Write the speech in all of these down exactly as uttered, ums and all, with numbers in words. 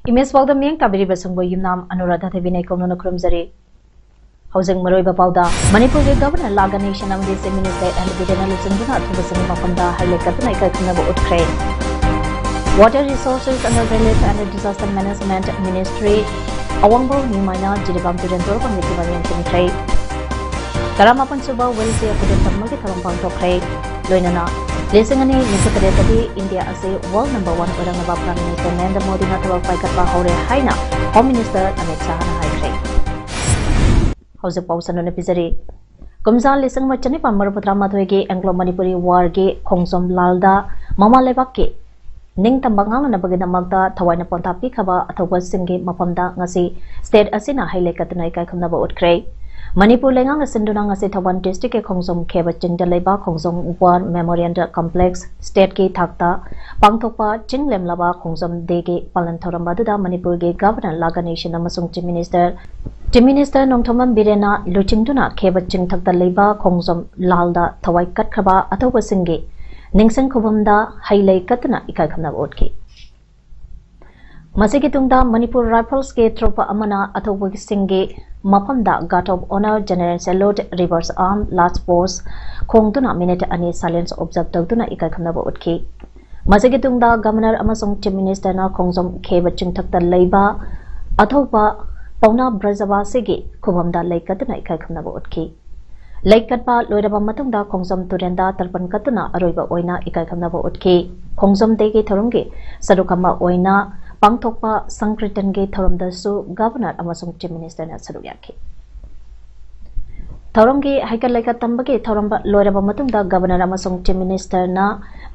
Image ꯄꯥꯎꯗꯝ ꯃꯤꯠꯌꯦꯡ ꯇꯥꯕꯤꯔꯤꯕꯁꯤꯡꯕꯨ ꯌꯨꯝꯅꯥꯝ ꯑꯅꯨꯔꯥꯙ ꯊꯣꯏꯕꯤꯅ ꯏꯀꯣꯛꯅꯅ ꯈꯨꯔꯨꯝꯖꯔꯤ꯫ ꯍꯧꯖꯤꯛ ꯃꯔꯨꯑꯣꯏꯕ ꯄꯥꯎꯗ, ꯃꯅꯤꯄꯨꯔꯒꯤ Governor ꯂꯥ ꯒꯅꯦꯁꯟ ꯑꯃꯗꯤ Chief Minister ꯑꯦꯟ ꯕꯤꯔꯦꯟꯅ ꯂꯨꯆꯤꯡꯗꯨꯅ ꯑꯊꯨꯕꯁꯤꯡꯒꯤ ꯃꯐꯝꯗ ꯍꯩ ꯂꯩꯀꯠꯇꯨꯅ ꯏꯀꯥꯏ ꯈꯨꯝꯅꯕ ꯎꯠꯈ꯭ꯔꯦ꯫ Water Resources and Relief and Disaster Management Ministry ꯑꯋꯥꯡꯕ ꯅꯤꯡꯃꯥꯏꯅ ꯖꯤꯔꯤꯕꯥꯝ ꯇꯨꯔꯦꯜ ꯇꯣꯔꯕꯥꯟꯒꯤ ꯐꯤꯕꯝ ꯌꯦꯡꯁꯤꯟꯈ꯭ꯔꯦ꯫ ꯇꯔꯥꯃꯥꯄꯟ ꯁꯨꯕ ꯋꯤꯜ ꯆꯦꯌꯔ ꯈꯨꯗꯣꯜ ꯇꯝꯕꯒꯤ ꯊꯧꯔꯝ ꯄꯥꯡꯊꯣꯛꯈ꯭ꯔꯦ꯫ ꯂꯣꯏꯅꯅ ꯂꯤꯁꯤꯡ ꯑꯅꯤ ꯅꯤꯐꯨ ꯇꯔꯦꯠꯇꯗꯤ ꯏꯟꯗꯤꯌꯥ ꯑꯁꯤ world number one ꯑꯣꯏꯔꯛꯅꯕ Prime Minister Narendra ꯃꯣꯗꯤꯅ ꯊꯕꯛ ꯄꯥꯏꯈꯠꯄ ꯍꯧꯔꯦ ꯍꯥꯏꯅ Home Minister ꯑꯃꯤꯠ ꯁꯥꯍꯅ ꯍꯥꯏꯈ꯭ꯔꯦ꯫ ꯍꯧꯖꯤꯛ ꯄꯥꯎ ꯁꯟꯗꯣꯛꯅ ꯄꯤꯖꯔꯤ꯫ ꯀꯨꯝꯖꯥ ꯂꯤꯁꯤꯡ ꯑꯃ ꯆꯅꯤꯄꯥꯟ ꯃꯔꯤꯐꯨ ꯇꯔꯥꯃꯥꯊꯣꯏꯒꯤ Anglo Manipuri Warꯒꯤ ꯈꯣꯡꯖꯣꯝ ꯂꯥꯜꯗ ꯃꯃꯥ ꯂꯩꯕꯥꯛꯀꯤ ꯅꯤꯡꯇꯝꯕ ꯉꯥꯛꯅꯅꯕꯒꯤꯗꯃꯛꯇ ꯊꯋꯥꯏꯅ ꯄꯣꯟꯊꯥ ꯄꯤꯈ꯭ꯔꯕ ꯑꯊꯧꯕꯁꯤꯡꯒꯤ ꯃꯐꯝꯗ ꯉꯁꯤ state ꯑꯁꯤꯅ ꯍꯩ ꯂꯩꯀꯠꯇꯨꯅ ꯏꯀꯥꯏ ꯈꯨꯝꯅꯕ ꯎꯠꯈ꯭ꯔꯦ꯫ ꯃꯅꯤꯄꯨꯔ ꯂꯩꯉꯥꯛꯅ ꯁꯤꯟꯗꯨꯅ ꯉꯁꯤ ꯊꯧꯕꯥꯜ districtꯀꯤ ꯈꯣꯡꯖꯣꯝ ꯈꯦꯕ ꯆꯤꯡꯗ ꯂꯩꯕ ꯈꯣꯡꯖꯣꯝ War Memorial Complex stateꯀꯤ ꯊꯥꯛꯇ ꯄꯥꯡꯊꯣꯛꯄ ꯆꯤꯡ ꯂꯦꯝꯂꯕ ꯈꯣꯡꯖꯣꯝ dayꯒꯤ ꯄꯥꯂꯟ ꯊꯧꯔꯝ ꯑꯗꯨꯗ ꯃꯅꯤꯄꯨꯔꯒꯤ Governor ꯂꯥ ꯒꯅꯦꯁꯟ ꯑꯃꯁꯨꯡ Chief Minister, Chief Minister Nongthombam ꯕꯤꯔꯦꯟꯅ ꯂꯨꯆꯤꯡꯗꯨꯅ ꯈꯦꯕ ꯆꯤꯡꯊꯛꯇ ꯂꯩꯕ ꯈꯣꯡꯖꯣꯝ ꯂꯥꯜꯗ ꯊꯋꯥꯏ ꯀꯠꯈ꯭ꯔꯕ ꯑꯊꯧꯕꯁꯤꯡꯒꯤ ꯅꯤꯡꯁꯤꯡ ꯈꯨꯕꯝꯗ ꯍꯩ ꯂꯩ ꯀꯠꯇꯨꯅ ꯏꯀꯥꯏ ꯈꯨꯝꯅꯕ ꯎꯠꯈꯤ꯫ ꯃꯁꯤꯒꯤ ꯇꯨꯡꯗ ꯃꯅꯤꯄꯨꯔ Riflesꯀꯤ troop ꯑꯃꯅ ꯑꯊꯧꯕꯁꯤꯡꯒꯤ ꯃꯐꯝꯗ Guard of Honour, General Salute, Reverse Arm, Last Post ꯈꯣꯡꯗꯨꯅ minute ꯑꯅꯤ silence observe ꯇꯧꯗꯨꯅ ꯏꯀꯥꯏ ꯈꯨꯝꯅꯕ ꯎꯠꯈꯤ꯫ ꯃꯁꯤꯒꯤ ꯇꯨꯡꯗ Governor ꯑꯃꯁꯨꯡ Chief Ministerꯅ ꯈꯣꯡꯖꯣꯝ ꯈꯦꯕ ꯆꯤꯡꯊꯛꯇ ꯂꯩꯕ ꯑꯊꯧꯕ ꯄꯥꯎꯅꯥ ꯕ꯭ꯔꯖꯕꯥꯁꯤꯒꯤ ꯈꯨꯕꯝꯗ ꯂꯩ ꯀꯠꯇꯨꯅ ꯏꯀꯥꯏ ꯈꯨꯝꯅꯕ ꯎꯠꯈꯤ꯫ ꯂꯩ ꯀꯠꯄ ꯂꯣꯏꯔꯕ ꯃꯇꯨꯡꯗ ꯈꯣꯡꯖꯣꯝ ꯇꯨꯔꯦꯜꯗ ꯇꯔꯄꯟ ꯀꯠꯇꯨꯅ ꯑꯔꯣꯏꯕ ꯑꯣꯏꯅ ꯏꯀꯥꯏ ꯈꯨꯝꯅꯕ ꯎꯠꯈꯤ꯫ ꯈꯣꯡꯖꯣꯝ dayꯒꯤ ꯊꯧꯔꯝꯒꯤ ꯁꯔꯨꯛ ꯑꯃ ꯑꯣꯏꯅ ꯄꯥꯡꯊꯣꯛꯄ ꯁꯪꯀ꯭ꯔꯤꯇꯟꯒꯤ ꯊꯧꯔꯝꯗꯁꯨ Governor ꯑꯃꯁꯨꯡ Chief Ministerꯅ ꯁꯔꯨꯛ ꯌꯥꯈꯤ꯫ ꯊꯧꯔꯝꯒꯤ ꯍꯩꯀꯠ ꯂꯩꯀꯠ ꯇꯝꯕꯒꯤ ꯊꯧꯔꯝ ꯂꯣꯏꯔꯕ ꯃꯇꯨꯡꯗ Governor ꯑꯃꯁꯨꯡ Chief Ministerꯅ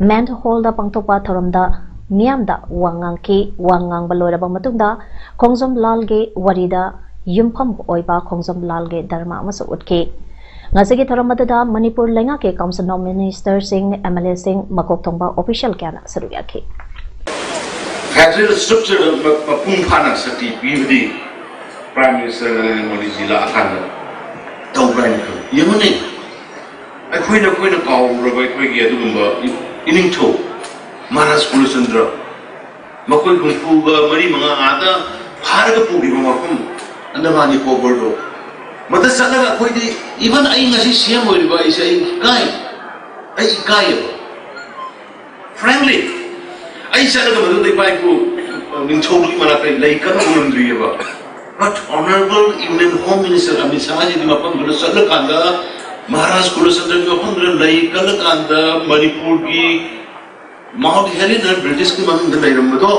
Main Hallꯗ ꯄꯥꯡꯊꯣꯛꯄ ꯊꯧꯔꯝꯗ ꯃꯤꯌꯥꯝꯗ ꯋꯥ ꯉꯥꯡꯈꯤ꯫ ꯋꯥ ꯉꯥꯡꯕ ꯂꯣꯏꯔꯕ ꯃꯇꯨꯡꯗ ꯈꯣꯡꯖꯣꯝ ꯂꯥꯜꯒꯤ ꯋꯥꯔꯤꯗ ꯌꯨꯝꯐꯝ ꯑꯣꯏꯕ ꯈꯣꯡꯖꯣꯝ ꯂꯥꯜꯒꯤ ꯙꯔꯃ ꯑꯃꯁꯨ ꯎꯠꯈꯤ꯫ ꯉꯁꯤꯒꯤ ꯊꯧꯔꯝ ꯑꯗꯨꯗ ꯃꯅꯤꯄꯨꯔ ꯂꯩꯉꯥꯛꯀꯤ Council of Ministerꯁꯤꯡ, MLAꯁꯤꯡ, ꯃꯀꯣꯛ ꯊꯣꯡꯕ official ꯀꯌꯥꯅ ꯁꯔꯨꯛ ꯌꯥꯈꯤ꯫ Federal structure ꯃ- ꯃꯄꯨꯡ ꯐꯥꯅ ꯁꯛꯇꯤ ꯄꯤꯕꯗꯤ Prime Minister ꯅꯔꯦꯟꯗ꯭ꯔ ꯃꯣꯗꯤꯖꯤ ꯂꯥꯛꯑꯀꯥꯟꯗ ꯇꯧꯕ꯭ꯔꯥ ꯍꯥꯏꯅ ꯈꯜꯂꯤ꯫ ꯌꯦꯡꯉꯨꯅꯦ, ꯑꯩꯈꯣꯏꯅ ꯑꯩꯈꯣꯏꯅ ꯀꯥꯎꯔꯨꯔꯕ ꯑꯩꯈꯣꯏꯒꯤ ꯑꯗꯨꯒꯨꯝꯕ ꯏ- ꯏꯅꯤꯡꯊꯧ ꯃꯍꯥꯔꯥꯖ ꯀꯨꯂꯆꯟꯗ꯭ꯔ, ꯃꯈꯣꯏ ꯍꯨꯝꯐꯨꯒ ꯃꯔꯤ ꯃꯉꯥ ꯑꯥꯗ ꯐꯥꯔꯒ ꯄꯨꯈꯤꯕ ꯃꯐꯝ ꯑꯟꯗꯃꯥꯟ ꯅꯤꯀꯣꯕꯔꯗꯣ, ꯃꯗ ꯆꯠꯂꯒ ꯑꯩꯈꯣꯏꯗꯤ, even ꯑꯩ ꯉꯁꯤ CM ꯑꯣꯏꯔꯤꯕ ꯑꯩꯁꯦ ꯑꯩ ꯏꯀꯥꯏ, ꯑꯩ ꯏꯀꯥꯏꯌꯦꯕ꯫ Frankly, ꯑꯩ ꯆꯠꯂꯒ ꯃꯗꯨꯗ ꯏꯄꯥ ꯏꯄꯨ ꯅꯤꯡꯊꯧꯗꯨꯒꯤ ꯃꯅꯥꯛꯇ ꯂꯩ ꯀꯟꯅ ꯎꯔꯝꯗ꯭ꯔꯤꯑꯕ꯫ But Honorable Union Home Minister Amit Shahꯖꯤꯗꯤ ꯃꯐꯝꯗꯨꯗ ꯆꯠꯂꯀꯥꯟꯗ, ꯃꯍꯥꯔꯥꯖ ꯀꯨꯂꯆꯟꯗ꯭ꯔꯒꯤ ꯃꯐꯝꯗꯨꯗ ꯂꯩ ꯀꯜꯂꯀꯥꯟꯗ, ꯃꯅꯤꯄꯨꯔꯒꯤ Mount Helen ꯍꯥꯏꯅ Britishꯀꯤ ꯃꯃꯤꯡꯗ ꯂꯩꯔꯝꯕꯗꯣ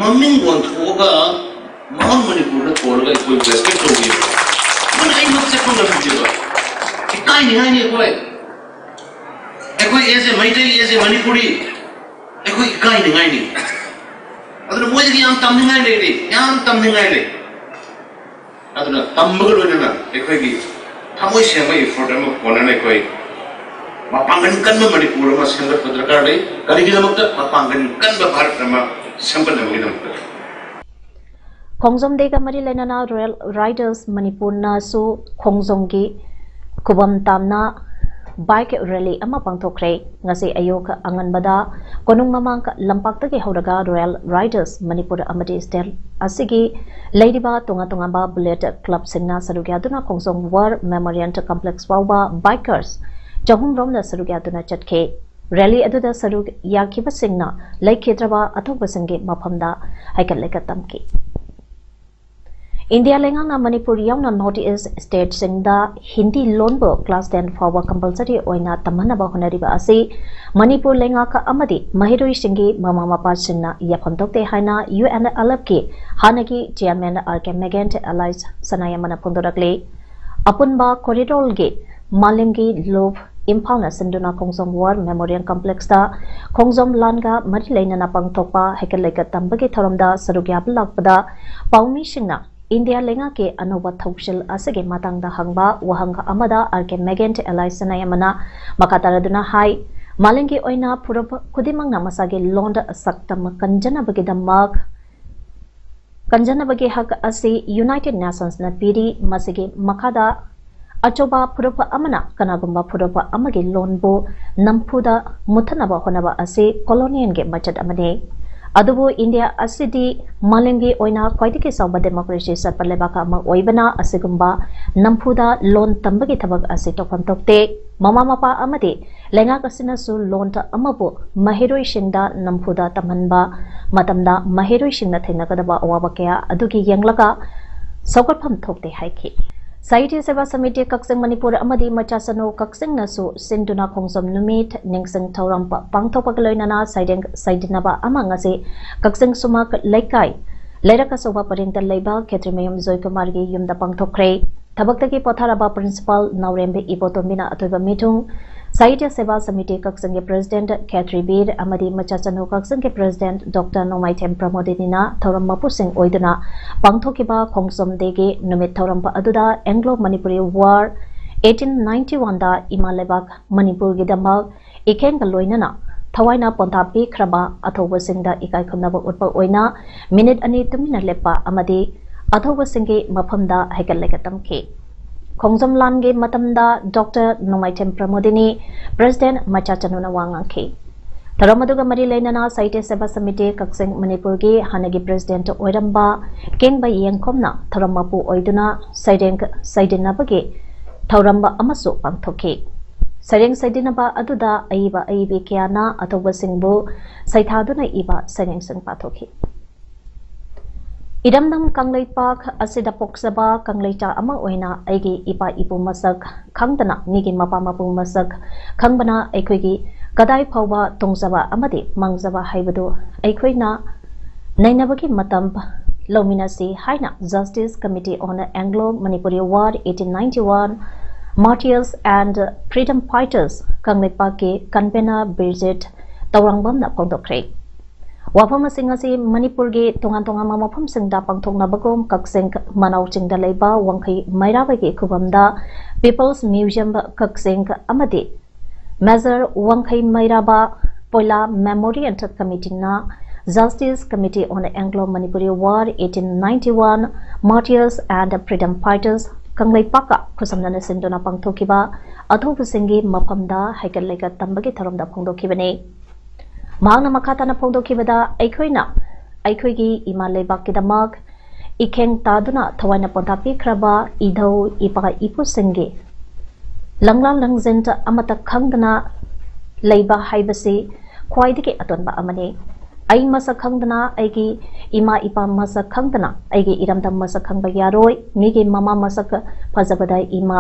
ꯃꯃꯤꯡ ꯑꯣꯟꯊꯣꯛꯑꯒ Mount ꯃꯅꯤꯄꯨꯔꯗ ꯊꯣꯜꯂꯒ ꯑꯩꯈꯣꯏ respect ꯇꯧꯕꯤꯕ꯫ ꯑꯗꯨꯅ ꯑꯩ ꯃꯗꯨ ꯆꯠꯄ ꯉꯝꯗꯦꯕ꯫ ꯏꯀꯥꯏꯅꯤꯡꯉꯥꯏꯅꯤ ꯑꯩꯈꯣꯏ꯫ ꯑꯩꯈꯣꯏ as a Meitei, as a Manipuri, ꯑꯩꯈꯣꯏ ꯏꯀꯥꯏꯅꯤꯡꯉꯥꯏꯅꯤ꯫ ꯑꯗꯨꯅ ꯃꯣꯏꯗꯒꯤ ꯌꯥꯝ ꯇꯝꯅꯤꯡꯉꯥꯏ ꯂꯩꯔꯤ, ꯌꯥꯝ ꯇꯝꯅꯤꯡꯉꯥꯏ ꯂꯩ꯫ ꯑꯗꯨꯅ ꯇꯝꯕꯒ ꯂꯣꯏꯅꯅ ꯑꯩꯈꯣꯏꯒꯤ ꯊꯃꯣꯏ ꯁꯦꯡꯕ effort ꯑꯃ ꯍꯣꯠꯅꯅ ꯑꯩꯈꯣꯏ ꯃꯄꯥꯡꯒꯜ ꯀꯟꯕ ꯃꯅꯤꯄꯨꯔ ꯑꯃ ꯁꯦꯝꯒꯠꯄ ꯗꯔꯀꯥꯔ ꯂꯩ꯫ ꯀꯔꯤꯒꯤꯗꯃꯛꯇ? ꯃꯄꯥꯡꯒꯜ ꯀꯟꯕ ꯚꯥꯔꯠ ꯑꯃ ꯁꯦꯝꯒꯠꯅꯕꯒꯤꯗꯃꯛꯇ꯫ ꯈꯣꯡꯖꯣꯝ Dayꯒ ꯃꯔꯤ ꯂꯩꯅꯅ Royal Riders ꯃꯅꯤꯄꯨꯔꯅꯁꯨ ꯈꯣꯡꯖꯣꯝꯒꯤ ꯈꯨꯕꯝ ꯇꯥꯝꯅ bike rally ꯑꯃ ꯄꯥꯡꯊꯣꯛꯈ꯭ꯔꯦ꯫ ꯉꯁꯤ ꯑꯌꯨꯛ ꯑꯉꯟꯕꯗ ꯀꯣꯅꯨꯡ ꯃꯃꯥꯡ ꯂꯝꯄꯥꯛꯇꯒꯤ ꯍꯧꯔꯒ Royal Riders ꯃꯅꯤꯄꯨꯔ ꯑꯃꯗꯤ state ꯑꯁꯤꯒꯤ ꯂꯩꯔꯤꯕ ꯇꯣꯉꯥꯟ ꯇꯣꯉꯥꯟꯕ bullet clubꯁꯤꯡꯅ ꯁꯔꯨꯛ ꯌꯥꯗꯨꯅ ꯈꯣꯡꯖꯣꯝ War Memorial Complex ꯐꯥꯎꯕ bikers ꯆꯍꯨꯝ ꯔꯣꯝꯅ ꯁꯔꯨꯛ ꯌꯥꯗꯨꯅ ꯆꯠꯈꯤ꯫ Rally ꯑꯗꯨꯗ ꯁꯔꯨꯛ ꯌꯥꯈꯤꯕꯁꯤꯡꯅ ꯂꯩꯈꯤꯗ꯭ꯔꯕ ꯑꯊꯧꯕꯁꯤꯡꯒꯤ ꯃꯐꯝꯗ ꯍꯩꯀꯠ ꯂꯩꯀꯠ ꯇꯝꯈꯤ꯫ ꯏꯟꯗꯤꯌꯥ ꯂꯩꯉꯥꯛꯅ ꯃꯅꯤꯄꯨꯔ ꯌꯥꯎꯅ North East stateꯁꯤꯡꯗ ꯍꯤꯟꯗꯤ ꯂꯣꯟꯕꯨ class ten ꯐꯥꯎꯕ compulsory ꯑꯣꯏꯅ ꯇꯝꯍꯟꯅꯕ ꯍꯣꯠꯅꯔꯤꯕ ꯑꯁꯤ ꯃꯅꯤꯄꯨꯔ ꯂꯩꯉꯥꯛ ꯑꯃꯗꯤ ꯃꯍꯩꯔꯣꯏꯁꯤꯡꯒꯤ ꯃꯃꯥ ꯃꯄꯥꯁꯤꯡꯅ ꯌꯥꯐꯝ ꯊꯣꯛꯇꯦ ꯍꯥꯏꯅ UNLFꯀꯤ ꯍꯥꯟꯅꯒꯤ chairman R K Meghant alias ꯁꯅꯥꯌꯥꯝꯕꯅ ꯐꯣꯡꯗꯣꯔꯛꯂꯤ꯫ ꯑꯄꯨꯟꯕ corridorꯒꯤ ꯃꯥꯂꯦꯝꯒꯤ ꯂꯨꯞ ꯏꯝꯐꯥꯜꯅ ꯁꯤꯟꯗꯨꯅ ꯈꯣꯡꯖꯣꯝ War Memorial Complexꯇ ꯈꯣꯡꯖꯣꯝ ꯂꯥꯟꯒ ꯃꯔꯤ ꯂꯩꯅꯅ ꯄꯥꯡꯊꯣꯛꯄ ꯍꯩꯀꯠ ꯂꯩꯀꯠ ꯇꯝꯕꯒꯤ ꯊꯧꯔꯝꯗ ꯁꯔꯨꯛ ꯌꯥꯕ ꯂꯥꯛꯄꯗ ꯄꯥꯎꯃꯤꯁꯤꯡꯅ ꯏꯟꯗꯤꯌꯥ ꯂꯩꯉꯥꯛꯀꯤ ꯑꯅꯧꯕ ꯊꯧꯁꯤꯜ ꯑꯁꯤꯒꯤ ꯃꯇꯥꯡꯗ ꯍꯪꯕ ꯋꯥꯍꯪ ꯑꯃꯗ ꯑꯥꯔ ꯀꯦ ꯃꯦꯒꯦꯟ ꯑꯦꯂꯥꯏ ꯁꯅꯥꯌꯥꯝꯅ ꯃꯈꯥ ꯇꯥꯔꯗꯨꯅ ꯍꯥꯏ, ꯃꯥꯂꯦꯝꯒꯤ ꯑꯣꯏꯅ ꯐꯨꯔꯨꯞ ꯈꯨꯗꯤꯡꯃꯛꯅ ꯃꯁꯥꯒꯤ ꯂꯣꯟꯗ ꯁꯛꯇꯝ ꯀꯟꯖꯅꯕꯒꯤꯗꯃꯛ ꯀꯟꯖꯅꯕꯒꯤ ꯍꯛ ꯑꯁꯤ United Nationsꯅ ꯄꯤꯔꯤ꯫ ꯃꯁꯤꯒꯤ ꯃꯈꯥꯗ ꯑꯆꯧꯕ ꯐꯨꯔꯨꯞ ꯑꯃꯅ ꯀꯅꯥꯒꯨꯝꯕ ꯐꯨꯔꯨꯞ ꯑꯃꯒꯤ ꯂꯣꯟꯕꯨ ꯅꯝꯐꯨꯗ ꯃꯨꯠꯊꯠꯅꯕ ꯍꯣꯠꯅꯕ ꯑꯁꯤ colonialꯒꯤ ꯃꯆꯠ ꯑꯃꯅꯤ꯫ ꯑꯗꯨꯕꯨ ꯏꯟꯗꯤꯌꯥ ꯑꯁꯤꯗꯤ ꯃꯥꯂꯦꯝꯒꯤ ꯑꯣꯏꯅ ꯈ꯭ꯋꯥꯏꯗꯒꯤ ꯆꯥꯎꯕ democracy ꯆꯠꯄ ꯂꯩꯕꯥꯛ ꯑꯃ ꯑꯣꯏꯕꯅ ꯑꯁꯤꯒꯨꯝꯕ ꯅꯝꯐꯨꯗ ꯂꯣꯟ ꯇꯝꯕꯒꯤ ꯊꯕꯛ ꯑꯁꯤ ꯇꯧꯐꯝ ꯊꯣꯛꯇꯦ꯫ ꯃꯃꯥ ꯃꯄꯥ ꯑꯃꯗꯤ ꯂꯩꯉꯥꯛ ꯑꯁꯤꯅꯁꯨ ꯂꯣꯟ ꯑꯃꯕꯨ ꯃꯍꯩꯔꯣꯏꯁꯤꯡꯗ ꯅꯝꯐꯨꯗ ꯇꯝꯍꯟꯕ ꯃꯇꯝꯗ ꯃꯍꯩꯔꯣꯏꯁꯤꯡꯅ ꯊꯦꯡꯅꯒꯗꯕ ꯑꯋꯥꯕ ꯀꯌꯥ ꯑꯗꯨꯒꯤ ꯌꯦꯡꯂꯒ ꯁꯧꯒꯠꯐꯝ ꯊꯣꯛꯇꯦ ꯍꯥꯏꯈꯤ꯫ ꯁꯥꯍꯤꯇ꯭ꯌ ꯁꯦꯕꯥ ꯁꯃꯤꯇꯤ ꯀꯛꯆꯤꯡ ꯃꯅꯤꯄꯨꯔ ꯑꯃꯗꯤ ꯃꯆꯥꯆꯅꯨ ꯀꯛꯆꯤꯡꯅꯁꯨ ꯁꯤꯟꯗꯨꯅ ꯈꯣꯡꯖꯣꯝ ꯅꯨꯃꯤꯠ ꯅꯤꯡꯁꯤꯡ ꯊꯧꯔꯝ ꯄ-, ꯄꯥꯡꯊꯣꯛꯄꯒ ꯂꯣꯏꯅꯅ ꯁꯩꯔꯦꯡ ꯁꯩꯗꯤꯟꯅꯕ ꯑꯃ ꯉꯁꯤ ꯀꯛꯆꯤꯡ ꯁꯨꯃꯥꯛ ꯂꯩꯀꯥꯏ ꯂꯩꯔꯛ ꯑꯆꯧꯕ ꯄꯔꯦꯡꯗ ꯂꯩꯕ ꯈꯦꯇ꯭ꯔꯤꯃꯌꯨꯝ ꯖꯣꯏꯀꯨꯃꯥꯔꯒꯤ ꯌꯨꯝꯗ ꯄꯥꯡꯊꯣꯛꯈ꯭ꯔꯦ꯫ ꯊꯕꯛꯇꯒꯤ ꯄꯣꯊꯥꯔꯕ Principal ꯅꯥꯎꯔꯦꯝꯕꯤ ꯏꯕꯣꯇꯣꯝꯕꯤꯅ ꯑꯊꯣꯏꯕ ꯃꯤꯊꯨꯡ, ꯁꯥꯍꯤꯇ꯭ꯌ ꯁꯦꯕꯥ ꯁꯃꯤꯇꯤ ꯀꯛꯆꯤꯡꯒꯤ President ꯈꯦꯇ꯭ꯔꯤꯕꯤꯔ ꯑꯃꯗꯤ ꯃꯆꯥꯆꯅꯨ ꯀꯛꯆꯤꯡꯒꯤ President Doctor ꯅꯣꯡꯃꯥꯏꯊꯦꯝ ꯄ꯭ꯔꯃꯣꯗꯤꯅꯤꯅ ꯊꯧꯔꯝ ꯃꯄꯨꯁꯤꯡ ꯑꯣꯏꯗꯨꯅ ꯄꯥꯡꯊꯣꯛꯈꯤꯕ ꯈꯣꯡꯖꯣꯝ Dayꯒꯤ ꯅꯨꯃꯤꯠ ꯊꯧꯔꯝ ꯑꯗꯨꯗ Anglo Manipuri War eighteen ninety oneꯗ ꯏꯃꯥ ꯂꯩꯕꯥꯛ ꯃꯅꯤꯄꯨꯔꯒꯤꯗꯃꯛ ꯏꯈꯦꯡꯒ ꯂꯣꯏꯅꯅ ꯊꯋꯥꯏꯅ ꯄꯣꯟꯊꯥ ꯄꯤꯈ꯭ꯔꯕ ꯑꯊꯧꯕꯁꯤꯡꯗ ꯏꯀꯥꯏ ꯈꯨꯝꯅꯕ ꯎꯠꯄ ꯑꯣꯏꯅ ꯃꯤꯅꯤꯠ ꯑꯅꯤ ꯇꯨꯃꯤꯟꯅ ꯂꯦꯞꯄ ꯑꯃꯗꯤ ꯑꯊꯧꯕꯁꯤꯡꯒꯤ ꯃꯐꯝꯗ ꯍꯩꯀꯠ ꯂꯩꯀꯠ ꯇꯝꯈꯤ꯫ ꯈꯣꯡꯖꯣꯝ ꯂꯥꯟꯒꯤ ꯃꯇꯝꯗ Doctor ꯅꯣꯡꯃꯥꯏꯊꯦꯝ ꯄ꯭ꯔꯃꯣꯗꯤꯅꯤ, President ꯃꯆꯥꯆꯅꯨꯅ ꯋꯥ ꯉꯥꯡꯈꯤ꯫ ꯊꯧꯔꯝ ꯑꯗꯨꯒ ꯃꯔꯤ ꯂꯩꯅꯅ ꯁꯥꯍꯤꯇ꯭ꯌ ꯁꯦꯕꯥ ꯁꯃꯤꯇꯤ ꯀꯛꯆꯤꯡ ꯃꯅꯤꯄꯨꯔꯒꯤ ꯍꯥꯟꯅꯒꯤ President ꯑꯣꯏꯔꯝꯕ ꯀꯦꯡꯕ ꯌꯦꯡꯈꯣꯝꯅ ꯊꯧꯔꯝ ꯃꯄꯨ ꯑꯣꯏꯗꯨꯅ ꯁꯩꯔꯦꯡ ꯁꯩꯗꯤꯟꯅꯕꯒꯤ ꯊꯧꯔꯝ ꯑꯃꯁꯨ ꯄꯥꯡꯊꯣꯛꯈꯤ꯫ ꯁꯩꯔꯦꯡ ꯁꯩꯗꯤꯟꯅꯕ ꯑꯗꯨꯗ ꯑꯏꯕ ꯑꯏꯕꯤ ꯀꯌꯥꯅ ꯑꯊꯧꯕꯁꯤꯡꯕꯨ ꯁꯩꯊꯥꯗꯨꯅ ꯏꯕ ꯁꯩꯔꯦꯡꯁꯤꯡ ꯄꯥꯊꯣꯛꯈꯤ꯫ ꯏꯔꯝꯗꯝ ꯀꯪꯂꯩꯄꯥꯛ ꯑꯁꯤꯗ ꯄꯣꯛꯆꯕ ꯀꯪꯂꯩꯆꯥ ꯑꯃ ꯑꯣꯏꯅ ꯑꯩꯒꯤ ꯏꯄꯥ ꯏꯄꯨ ꯃꯁꯛ ꯈꯪꯗꯅ ꯃꯤꯒꯤ ꯃꯄꯥ ꯃꯄꯨ ꯃꯁꯛ ꯈꯪꯕꯅ ꯑꯩꯈꯣꯏꯒꯤ ꯀꯗꯥꯏ ꯐꯥꯎꯕ ꯇꯣꯡꯖꯕ ꯑꯃꯗꯤ ꯃꯥꯡꯖꯕ ꯍꯥꯏꯕꯗꯨ ꯑꯩꯈꯣꯏꯅ ꯅꯩꯅꯕꯒꯤ ꯃꯇꯝ ꯂꯧꯃꯤꯟꯅꯁꯤ ꯍꯥꯏꯅ Justice Committee on Anglo Manipuri War eighteen ninety one Martyrs and Freedom Fighters ꯀꯪꯂꯩꯄꯥꯛꯀꯤ convener ꯕꯤꯔꯖꯤꯠ ꯇꯧꯔꯥꯡꯕꯝꯅ ꯐꯣꯡꯗꯣꯛꯈ꯭ꯔꯦ꯫ ꯋꯥꯐꯝ ꯑꯁꯤꯡ ꯑꯁꯤ ꯃꯅꯤꯄꯨꯔꯒꯤ ꯇꯣꯉꯥꯟ ꯇꯣꯉꯥꯟꯕ ꯃꯐꯝꯁꯤꯡꯗ ꯄꯥꯡꯊꯣꯛꯅꯕꯒꯨꯝ ꯀꯛꯆꯤꯡ ꯃꯅꯥꯎ ꯆꯤꯡꯗ ꯂꯩꯕ ꯋꯥꯡꯈꯩ ꯃꯩꯔꯥꯕꯒꯤ ꯈꯨꯕꯝꯗ People's Museum ꯀꯛꯆꯤꯡ ꯑꯃꯗꯤ Major ꯋꯥꯡꯈꯩ ꯃꯩꯔꯥꯕ ꯄꯣꯏꯂꯥ Memorial Committeeꯅ Justice Committee on Anglo-Manipuri War eighteen ninety-one Martyrs and Freedom Fighters ꯀꯪꯂꯩꯄꯥꯛꯀ ꯈꯨꯠꯁꯝꯅꯅ ꯁꯤꯟꯗꯨꯅ ꯄꯥꯡꯊꯣꯛꯈꯤꯕ ꯑꯊꯧꯕꯁꯤꯡꯒꯤ ꯃꯐꯝꯗ ꯍꯩꯀꯠ ꯂꯩꯀꯠ ꯇꯝꯕꯒꯤ ꯊꯧꯔꯝꯗ ꯐꯣꯡꯗꯣꯛꯈꯤꯕꯅꯤ꯫ ꯃꯍꯥꯛꯅ ꯃꯈꯥ ꯇꯥꯅ ꯐꯣꯡꯗꯣꯛꯈꯤꯕꯗ, ꯑꯩꯈꯣꯏꯅ ꯑꯩꯈꯣꯏꯒꯤ ꯏꯃꯥ ꯂꯩꯕꯥꯛꯀꯤꯗꯃꯛ ꯏꯈꯦꯡ ꯇꯥꯗꯨꯅ ꯊꯋꯥꯏꯅ ꯄꯣꯟꯊꯥ ꯄꯤꯈ꯭ꯔꯕ ꯏꯙꯧ ꯏꯄꯥ ꯏꯄꯨꯁꯤꯡꯒꯤ ꯂꯪꯂꯥ ꯂꯪꯖꯤꯟ ꯑꯃꯠꯇ ꯈꯪꯗꯅ ꯂꯩꯕ ꯍꯥꯏꯕꯁꯤ ꯈ꯭ꯋꯥꯏꯗꯒꯤ ꯑꯇꯣꯟꯕ ꯑꯃꯅꯤ꯫ ꯑꯩ ꯃꯁꯛ ꯈꯪꯗꯅ, ꯑꯩꯒꯤ ꯏꯃꯥ ꯏꯄꯥ ꯃꯁꯛ ꯈꯪꯗꯅ, ꯑꯩꯒꯤ ꯏꯔꯝꯗꯝ ꯃꯁꯛ ꯈꯪꯕ ꯌꯥꯔꯣꯏ, ꯃꯤꯒꯤ ꯃꯃꯥ ꯃꯁꯛ ꯐꯖꯕꯗ ꯏꯃꯥ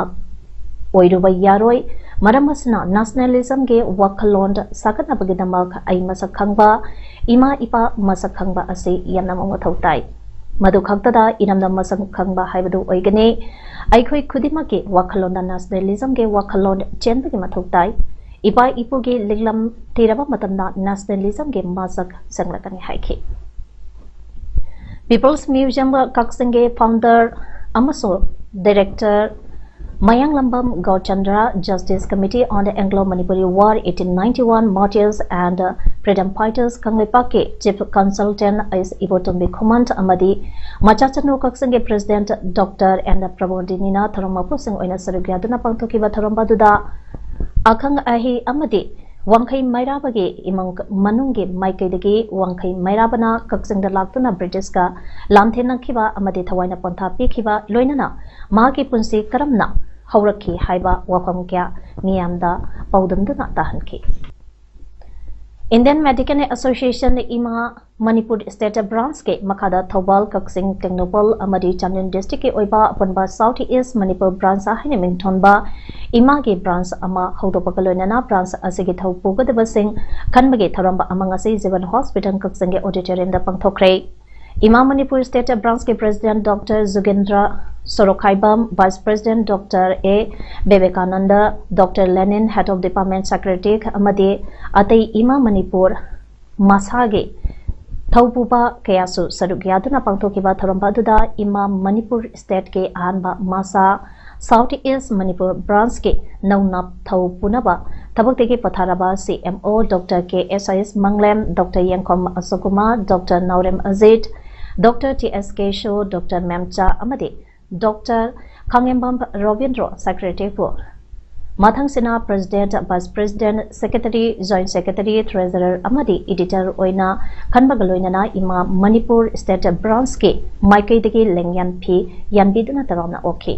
ꯑꯣꯏꯔꯨꯕ ꯌꯥꯔꯣꯏ꯫ ꯃꯔꯝ ꯑꯁꯤꯅ nationalismꯒꯤ ꯋꯥꯈꯜꯂꯣꯟ ꯁꯥꯒꯠꯅꯕꯒꯤꯗꯃꯛ ꯑꯩ ꯃꯁꯛ ꯈꯪꯕ, ꯏꯃꯥ ꯏꯄꯥ ꯃꯁꯛ ꯈꯪꯕ ꯑꯁꯤ ꯌꯥꯝꯅ ꯃꯊꯧ ꯇꯥꯏ꯫ ꯃꯗꯨ ꯈꯛꯇꯗ ꯏꯔꯝꯗꯝ ꯃꯁꯛ ꯈꯪꯕ ꯍꯥꯏꯕꯗꯨ ꯑꯣꯏꯒꯅꯤ꯫ ꯑꯩꯈꯣꯏ ꯈꯨꯗꯤꯡꯃꯛꯀꯤ ꯋꯥꯈꯜꯂꯣꯟꯗ nationalismꯒꯤ ꯋꯥꯈꯜꯂꯣꯟ ꯆꯦꯟꯕꯒꯤ ꯃꯊꯧ ꯇꯥꯏ꯫ ꯏꯄꯥ ꯏꯄꯨꯒꯤ ꯂꯤꯛꯂꯝ ꯊꯤꯔꯕ ꯃꯇꯝꯗ nationalismꯒꯤ ꯃꯁꯛ ꯁꯦꯡꯂꯛꯀꯅꯤ ꯍꯥꯏꯈꯤ꯫ People's Museum ꯀꯛꯆꯤꯡꯒꯤ founder ꯑꯃꯁꯨꯡ director Mayanglambam ꯒꯧꯔꯆꯟꯗ꯭ꯔ, Justice Committee on the Anglo-Manipuri War eighteen ninety-one Martyrs and Freedom Fighters ꯀꯪꯂꯩꯄꯥꯛꯀꯤ chief consultant ꯑꯩꯁ ꯏꯕꯣꯇꯣꯝꯕꯤ ꯈꯨꯃꯟ ꯑꯃꯗꯤ ꯃꯆꯥꯆꯅꯨ ꯀꯛꯆꯤꯡꯒꯤ president Doctor ꯑꯦꯟ ꯄ꯭ꯔꯕꯣꯙꯤꯅꯤꯅ ꯊꯧꯔꯝ ꯃꯄꯨꯁꯤꯡ ꯑꯣꯏꯅ ꯁꯔꯨꯛ ꯌꯥꯗꯨꯅ ꯄꯥꯡꯊꯣꯛꯈꯤꯕ ꯊꯧꯔꯝ ꯑꯗꯨꯗ ꯑꯈꯪ ꯑꯍꯩ ꯑꯃꯗꯤ ꯋꯥꯡꯈꯩ ꯃꯩꯔꯥꯕꯒꯤ ꯏꯃꯨꯡ ꯃꯅꯨꯡꯒꯤ ꯃꯥꯏꯀꯩꯗꯒꯤ ꯋꯥꯡꯈꯩ ꯃꯩꯔꯥꯕꯅ ꯀꯛꯆꯤꯡꯗ ꯂꯥꯛꯇꯨꯅ ꯕ꯭ꯔꯤꯇꯤꯁꯀ ꯂꯥꯟꯊꯦꯡꯅꯈꯤꯕ ꯑꯃꯗꯤ ꯊꯋꯥꯏꯅ ꯄꯣꯟꯊꯥ ꯄꯤꯈꯤꯕ, ꯂꯣꯏꯅꯅ ꯃꯍꯥꯛꯀꯤ ꯄꯨꯟꯁꯤ ꯀꯔꯝꯅ ꯍꯧꯔꯛꯈꯤ ꯍꯥꯏꯕ ꯋꯥꯐꯝ ꯀꯌꯥ ꯃꯤꯌꯥꯝꯗ ꯄꯥꯎꯗꯝꯗꯨꯅ ꯇꯥꯍꯟꯈꯤ꯫ Indian Medical Association, ꯏꯃꯥ ꯃꯅꯤꯄꯨꯔ state branchꯀꯤ ꯃꯈꯥꯗ ꯊꯧꯕꯥꯜ, ꯀꯛꯆꯤꯡ, ꯇꯦꯡꯅꯧꯄꯜ ꯑꯃꯗꯤ ꯆꯥꯟꯗꯦꯜ districtꯀꯤ ꯑꯣꯏꯕ ꯑꯄꯨꯟꯕ South East Manipur branch ꯍꯥꯏꯅ ꯃꯤꯡꯊꯣꯟꯕ ꯏꯃꯥꯒꯤ branch ꯑꯃ ꯍꯧꯗꯣꯛꯄꯒ ꯂꯣꯏꯅꯅ branch ꯑꯁꯤꯒꯤ ꯊꯧ ꯄꯨꯒꯗꯕꯁꯤꯡ ꯈꯟꯕꯒꯤ ꯊꯧꯔꯝ ꯑꯃ ꯉꯁꯤ ꯖꯤꯕꯟ Hospital ꯀꯛꯆꯤꯡꯒꯤ auditoriumꯗ ꯄꯥꯡꯊꯣꯛꯈ꯭ꯔꯦ꯫ ꯏꯃꯥ Manipur state branchꯀꯤ president Doctor ꯖꯨꯒꯦꯟꯗ꯭ꯔ Sorokhaibam, Vice President Doctor A Vivekananda, Doctor Lenin, Head of Department Secretary ꯑꯃꯗꯤ ꯑꯇꯩ ꯏꯃꯥ ꯃꯅꯤꯄꯨꯔ ꯃꯁꯥꯒꯤ ꯊꯧꯄꯨꯕ ꯀꯌꯥꯁꯨ ꯁꯔꯨꯛ ꯌꯥꯗꯨꯅ ꯄꯥꯡꯊꯣꯛꯈꯤꯕ ꯊꯧꯔꯝ ꯑꯗꯨꯗ ꯏꯃꯥ ꯃꯅꯤꯄꯨꯔ Stateꯀꯤ ꯑꯍꯥꯟꯕ ꯃꯁꯥ South East Manipur Branchꯀꯤ ꯅꯧꯅ ꯊꯧ ꯄꯨꯅꯕ ꯊꯕꯛꯇꯒꯤ ꯄꯣꯊꯥꯔꯕ C M O Doctor K S I S ꯃꯪꯂꯦꯝ, Doctor ꯌꯦꯡꯈꯣꯝ ꯑꯁꯣꯛꯀꯨꯃꯥꯔ, Doctor ꯅꯥꯎꯔꯦꯝ Ajit, Doctor T S ꯀꯦꯁꯣ, Doctor ꯃꯦꯝꯆꯥ ꯑꯃꯗꯤ Doctor ꯈꯥꯉꯦꯝꯕꯝ Robindro Secretaryꯕꯨ ꯃꯊꯪꯁꯤꯅ President, Vice President, Secretary, Joint Secretary, Treasurer ꯑꯃꯗꯤ Editor ꯑꯣꯏꯅ ꯈꯟꯕꯒ ꯂꯣꯏꯅꯅ ꯏꯃꯥ ꯃꯅꯤꯄꯨꯔ State Branchꯀꯤ ꯃꯥꯏꯀꯩꯗꯒꯤ ꯂꯦꯡꯌꯥꯟ ꯐꯤ ꯌꯥꯟꯕꯤꯗꯨꯅ ꯇꯔꯥꯝꯅ ꯑꯣꯛꯈꯤ꯫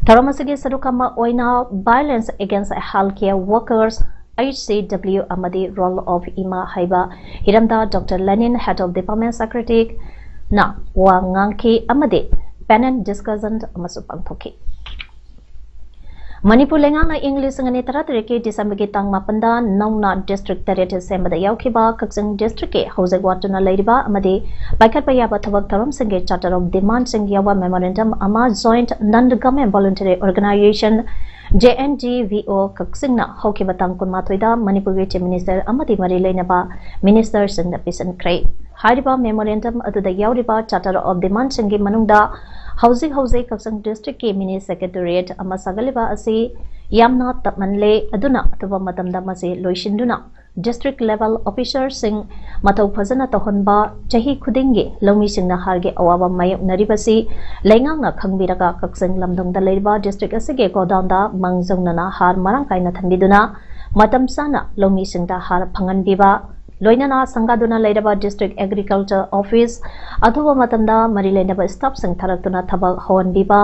ꯊꯧꯔꯝ ꯑꯁꯤꯒꯤ ꯁꯔꯨꯛ ꯑꯃ ꯑꯣꯏꯅ Violence Against Healthcare Workers, H C W ꯑꯃꯗꯤ Role of ꯏꯃꯥ ꯍꯥꯏꯕ ꯍꯤꯔꯝꯗ Doctor Lenin, Head of Department Secretaryꯅ ꯋꯥ ꯉꯥꯡꯈꯤ ꯑꯃꯗꯤ Panel Discussion ꯑꯃꯁꯨ ꯄꯥꯡꯊꯣꯛꯈꯤ꯫ ꯃꯅꯤꯄꯨꯔ ꯂꯩꯉꯥꯛꯅ ꯏꯪ ꯂꯤꯁꯤꯡ ꯑꯅꯤ ꯇꯔꯥꯇꯔꯦꯠꯀꯤ Decemberꯒꯤ ꯇꯥꯡ ꯃꯥꯄꯟꯗ ꯅꯧꯅ District ꯇꯔꯦꯠ ꯁꯦꯝꯕꯗ ꯌꯥꯎꯈꯤꯕ ꯀꯛꯆꯤꯡ Districtꯀꯤ ꯍꯧꯖꯤꯛ ꯋꯥꯠꯇꯨꯅ ꯂꯩꯔꯤꯕ ꯑꯃꯗꯤ ꯄꯥꯏꯈꯠꯄ ꯌꯥꯕ ꯊꯕꯛ ꯊꯧꯔꯝꯁꯤꯡꯒꯤ Charter of Demandꯁꯤꯡ ꯌꯥꯎꯕ Memorandum ꯑꯃ Joint Non Government Voluntary Organization, J N G V O, ꯀꯛꯆꯤꯡꯅ ꯍꯧꯈꯤꯕ ꯇꯥꯡ ꯀꯨꯟꯃꯥꯊꯣꯏꯗ ꯃꯅꯤꯄꯨꯔꯒꯤ Chief Minister ꯑꯃꯗꯤ ꯃꯔꯤ ꯂꯩꯅꯕ Ministerꯁꯤꯡꯗ ꯄꯤꯁꯤꯟꯈ꯭ꯔꯦ꯫ ꯍꯥꯏꯔꯤꯕ Memorandum ꯑꯗꯨꯗ ꯌꯥꯎꯔꯤꯕ Charter of Demandꯁꯤꯡꯒꯤ ꯃꯅꯨꯡꯗ ꯍꯧꯖꯤꯛ ꯍꯧꯖꯤꯛ ꯀꯛꯆꯤꯡ Districtꯀꯤ Mini Secretariat ꯑꯃ ꯁꯥꯒꯠꯂꯤꯕ ꯑꯁꯤ ꯌꯥꯝꯅ ꯇꯞꯃꯜꯂꯦ, ꯑꯗꯨꯅ ꯑꯊꯨꯕ ꯃꯇꯝꯗ ꯃꯁꯤ ꯂꯣꯏꯁꯤꯟꯗꯨꯅ District Level Officerꯁꯤꯡ ꯃꯊꯧ ꯐꯖꯅ ꯇꯧꯍꯟꯕ, ꯆꯍꯤ ꯈꯨꯗꯤꯡꯒꯤ ꯂꯧꯃꯤꯁꯤꯡꯅ ꯍꯥꯔꯒꯤ ꯑꯋꯥꯕ ꯃꯥꯌꯣꯛꯅꯔꯤꯕꯁꯤ ꯂꯩꯉꯥꯛꯅ ꯈꯪꯕꯤꯔꯒ ꯀꯛꯆꯤꯡ ꯂꯝꯗꯝꯗ ꯂꯩꯔꯤꯕ District ꯑꯁꯤꯒꯤ Godownꯗ ꯃꯥꯡꯖꯧꯅꯅ ꯍꯥꯔ ꯃꯔꯥꯡ ꯀꯥꯏꯅ ꯊꯝꯕꯤꯗꯨꯅ ꯃꯇꯝ ꯆꯥꯅ ꯂꯧꯃꯤꯁꯤꯡꯗ ꯍꯥꯔ ꯐꯪꯍꯟꯕꯤꯕ, ꯂꯣꯏꯅꯅ ꯁꯪꯒꯥꯗꯨꯅ ꯂꯩꯔꯕ District Agriculture Office ꯑꯊꯨꯕ ꯃꯇꯝꯗ ꯃꯔꯤ ꯂꯩꯅꯕ staffꯁꯤꯡ ꯊꯥꯔꯛꯇꯨꯅ ꯊꯕꯛ ꯍꯧꯍꯟꯕꯤꯕ,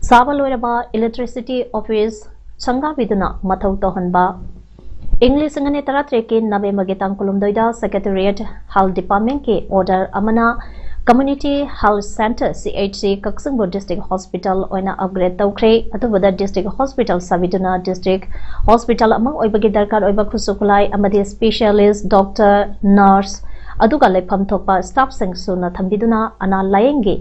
ꯁꯥꯕ ꯂꯣꯏꯔꯕ Electricity Office ꯁꯪꯒꯥꯕꯤꯗꯨꯅ ꯃꯊꯧ ꯇꯧꯍꯟꯕ, ꯏꯪ ꯂꯤꯁꯤꯡ ꯑꯅꯤ ꯇꯔꯥꯇꯔꯦꯠꯀꯤ Novemberꯒꯤ ꯇꯥꯡ ꯀꯨꯟꯍꯨꯝꯗꯣꯏꯗ Secretariat Health Departmentꯀꯤ order ꯑꯃꯅ Community Health Centre, C H C, ꯀꯛꯆꯤꯡꯕꯨ District Hospital ꯑꯣꯏꯅ upgrade ꯇꯧꯈ꯭ꯔꯦ꯫ ꯑꯊꯨꯕꯗ District Hospital ꯁꯥꯕꯤꯗꯨꯅ District Hospital ꯑꯃ ꯑꯣꯏꯕꯒꯤ ꯗꯔꯀꯥꯔ ꯑꯣꯏꯕ ꯈꯨꯠꯁꯨ ꯈꯨꯠꯂꯥꯏ ꯑꯃꯗꯤ specialist, doctor, nurse, ꯑꯗꯨꯒ ꯂꯩꯐꯝ ꯊꯣꯛꯄ staffꯁꯤꯡ ꯁꯨꯅ ꯊꯝꯕꯤꯗꯨꯅ ꯑꯅꯥ ꯂꯥꯌꯦꯡꯒꯤ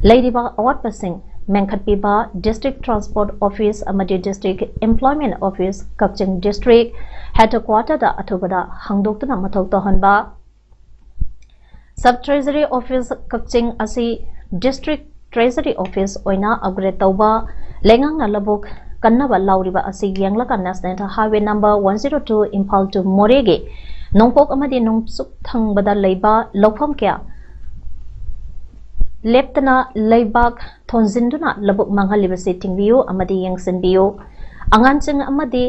ꯂꯩꯔꯤꯕ ꯑꯋꯥꯠꯄꯁꯤꯡ ꯃꯦꯟꯈꯠꯄꯤꯕ, District Transport Office ꯑꯃꯗꯤ District Employment Office ꯀꯛꯆꯤꯡ District Headquarter ꯗ ꯑꯊꯨꯕꯗ ꯍꯥꯡꯗꯣꯛꯇꯨꯅ ꯃꯊꯧ ꯇꯧꯍꯟꯕ, Sub Treasury Office ꯀꯛꯆꯤꯡ ꯑꯁꯤ District Treasury Office ꯑꯣꯏꯅ upgrade ꯇꯧꯕ, ꯂꯩꯉꯥꯛꯅ ꯂꯧꯕꯨꯛ ꯀꯟꯅꯕ ꯂꯥꯎꯔꯤꯕ ꯑꯁꯤ ꯌꯦꯡꯂꯒ National Highway number one zero two Imphal to ꯃꯣꯔꯦꯒꯤ ꯅꯣꯡꯄꯣꯛ ꯑꯃꯗꯤ ꯅꯣꯡꯆꯨꯞ ꯊꯪꯕꯗ ꯂꯩꯕ ꯂꯧꯐꯝ ꯀꯌꯥ ꯂꯦꯞꯇꯅ ꯂꯩꯕꯥꯛ ꯊꯣꯟꯖꯤꯟꯗꯨꯅ ꯂꯧꯕꯨꯛ ꯃꯥꯡꯍꯜꯂꯤꯕꯁꯤ ꯊꯤꯡꯕꯤꯌꯨ ꯑꯃꯗꯤ ꯌꯦꯡꯁꯤꯟꯕꯤꯌꯨ꯫ ꯑꯉꯥꯡꯁꯤꯡ ꯑꯃꯗꯤ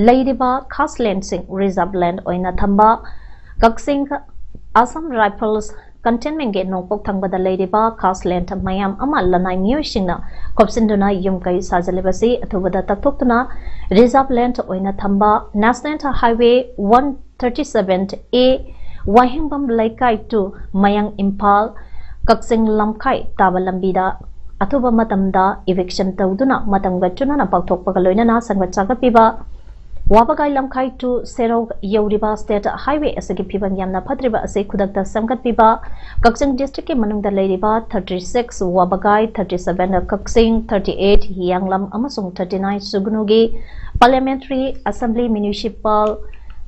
ꯂꯩꯔꯤꯕ ꯈꯥꯁ ꯂꯦꯟꯁꯤꯡ reserve land ꯑꯣꯏꯅ ꯊꯝꯕ, ꯀꯛꯆꯤꯡ Assam Rifles cantonment ꯒꯤ ꯅꯣꯡꯄꯣꯛ ꯊꯪꯕꯗ ꯂꯩꯔꯤꯕ ꯈꯥꯁ ꯂꯦꯟ ꯃꯌꯥꯝ ꯑꯃ ꯂꯅꯥꯏ ꯃꯤꯑꯣꯏꯁꯤꯡꯅ ꯈꯣꯞꯆꯤꯟꯗꯨꯅ ꯌꯨꯝ ꯀꯩ ꯁꯥꯖꯤꯜꯂꯤꯕꯁꯤ ꯑꯊꯨꯕꯗ ꯇꯛꯊꯣꯛꯇꯨꯅ reserve land ꯑꯣꯏꯅ ꯊꯝꯕ, National Highway one thirty seven A ꯋꯥꯍꯦꯡꯕꯝ ꯂꯩꯀꯥꯏ to ꯃꯌꯥꯡ ꯏꯝꯐꯥꯜ ꯀꯛꯆꯤꯡ ꯂꯝꯈꯥꯏ ꯇꯥꯕ ꯂꯝꯕꯤꯗ ꯑꯊꯨꯕ ꯃꯇꯝꯗ eviction ꯇꯧꯗꯨꯅ ꯃꯇꯝꯒ ꯆꯨꯅꯅ ꯄꯥꯡꯊꯣꯛꯄꯒ ꯂꯣꯏꯅꯅ ꯁꯦꯝꯒꯠ ꯁꯥꯒꯠꯄꯤꯕ꯫ ꯋꯥꯕꯒꯥꯏ ꯂꯝꯈꯥꯏ to ꯁꯦꯔꯧ ꯌꯧꯔꯤꯕ state highway ꯑꯁꯤꯒꯤ ꯐꯤꯕꯝ ꯌꯥꯝꯅ ꯐꯠꯇ꯭ꯔꯤꯕ ꯑꯁꯤ ꯈꯨꯗꯛꯇ ꯁꯦꯝꯒꯠꯄꯤꯕ꯫ ꯀꯛꯆꯤꯡ district ꯀꯤ ꯃꯅꯨꯡꯗ ꯂꯩꯔꯤꯕ thirty six ꯋꯥꯕꯒꯥꯏ, thirty seven ꯀꯛꯆꯤꯡ, thirty eight ꯍꯤꯌꯥꯡꯂꯝ ꯑꯃꯁꯨꯡ thirty nine ꯁꯨꯒꯅꯨꯒꯤ Parliamentary Assembly, Municipal,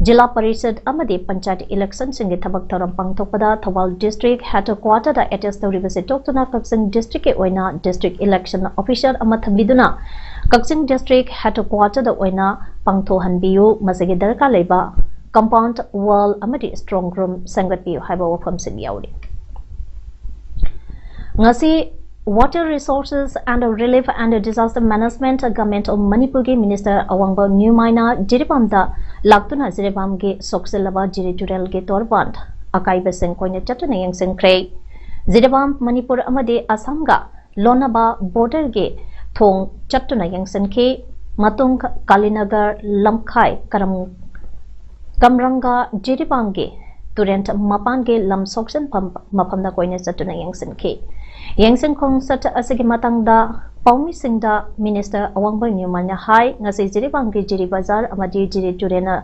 ꯖꯤꯂꯥ ꯄꯔꯤꯁꯗ ꯑꯃꯗꯤ ꯄꯟꯆꯥꯌꯠ election ꯁꯤꯡꯒꯤ ꯊꯕꯛ ꯊꯧꯔꯝ ꯄꯥꯡꯊꯣꯛꯄꯗ ꯊꯧꯕꯥꯜ District Headquarter ꯗ attach ꯇꯧꯔꯤꯕꯁꯤ ꯇꯣꯛꯇꯨꯅ ꯀꯛꯆꯤꯡ district ꯀꯤ ꯑꯣꯏꯅ District Election Officer ꯑꯃ ꯊꯝꯕꯤꯗꯨꯅ ꯀꯛꯆꯤꯡ District Headquarter ꯗ ꯑꯣꯏꯅ ꯄꯥꯡꯊꯣꯛꯍꯟꯕꯤꯌꯨ꯫ ꯃꯁꯤꯒꯤ ꯗꯔꯀꯥꯔ ꯂꯩꯕ compound wall ꯑꯃꯗꯤ strong room ꯁꯦꯝꯒꯠꯄꯤꯌꯨ ꯍꯥꯏꯕ ꯋꯥꯐꯝꯁꯤꯡ ꯌꯥꯎꯔꯤ꯫ ꯉꯁꯤ Water Resources and Relief and Disaster Management, Government of ꯃꯅꯤꯄꯨꯔꯒꯤ Minister ꯑꯋꯥꯡꯕ ꯅ꯭ꯌꯨꯃꯥꯏꯅ ꯖꯤꯔꯤꯕꯥꯝꯗ ꯂꯥꯛꯇꯨꯅ ꯖꯤꯔꯤꯕꯥꯝꯒꯤ ꯁꯣꯛꯆꯤꯜꯂꯕ ꯖꯤꯔꯤ ꯇꯨꯔꯦꯜꯒꯤ ꯇꯣꯔꯕꯥꯟ ꯑꯀꯥꯏꯕꯁꯤꯡ ꯀꯣꯏꯅ ꯆꯠꯇꯨꯅ ꯌꯦꯡꯁꯤꯟꯈ꯭ꯔꯦ꯫ ꯖꯤꯔꯤꯕꯥꯝ ꯃꯅꯤꯄꯨꯔ ꯑꯃꯗꯤ ꯑꯁꯥꯝꯒ ꯂꯣꯟꯅꯕ border ꯒꯤ ꯊꯣꯡ ꯆꯠꯇꯨꯅ ꯌꯦꯡꯁꯤꯟꯈꯤ꯫ ꯃꯇꯨꯡ ꯀꯥꯂꯤꯅꯒꯔ, ꯂꯝꯈꯥꯏ, ꯀꯔꯝ-, ꯀꯝꯔꯪꯒ, ꯖꯤꯔꯤꯕꯥꯝꯒꯤ ꯇꯨꯔꯦꯟ ꯃꯄꯥꯟꯒꯤ ꯂꯝ ꯁꯣꯛꯆꯟꯐꯝ ꯃꯐꯝꯗ ꯀꯣꯏꯅ ꯆꯠꯇꯨꯅ ꯌꯦꯡꯁꯤꯟꯈꯤ꯫ ꯌꯦꯡꯁꯤꯟ ꯈꯣꯡꯆꯠ ꯑꯁꯤꯒꯤ ꯃꯇꯥꯡꯗ ꯄꯥꯎꯃꯤꯁꯤꯡꯗ Minister ꯑꯋꯥꯡꯕ ꯅ꯭ꯌꯨꯃꯥꯟꯅ ꯍꯥꯏ, ꯉꯁꯤ ꯖꯤꯔꯤꯕꯥꯝꯒꯤ ꯖꯤꯔꯤ ꯕꯖꯥꯔ ꯑꯃꯗꯤ ꯖꯤꯔꯤ ꯇꯨꯔꯦꯟꯅ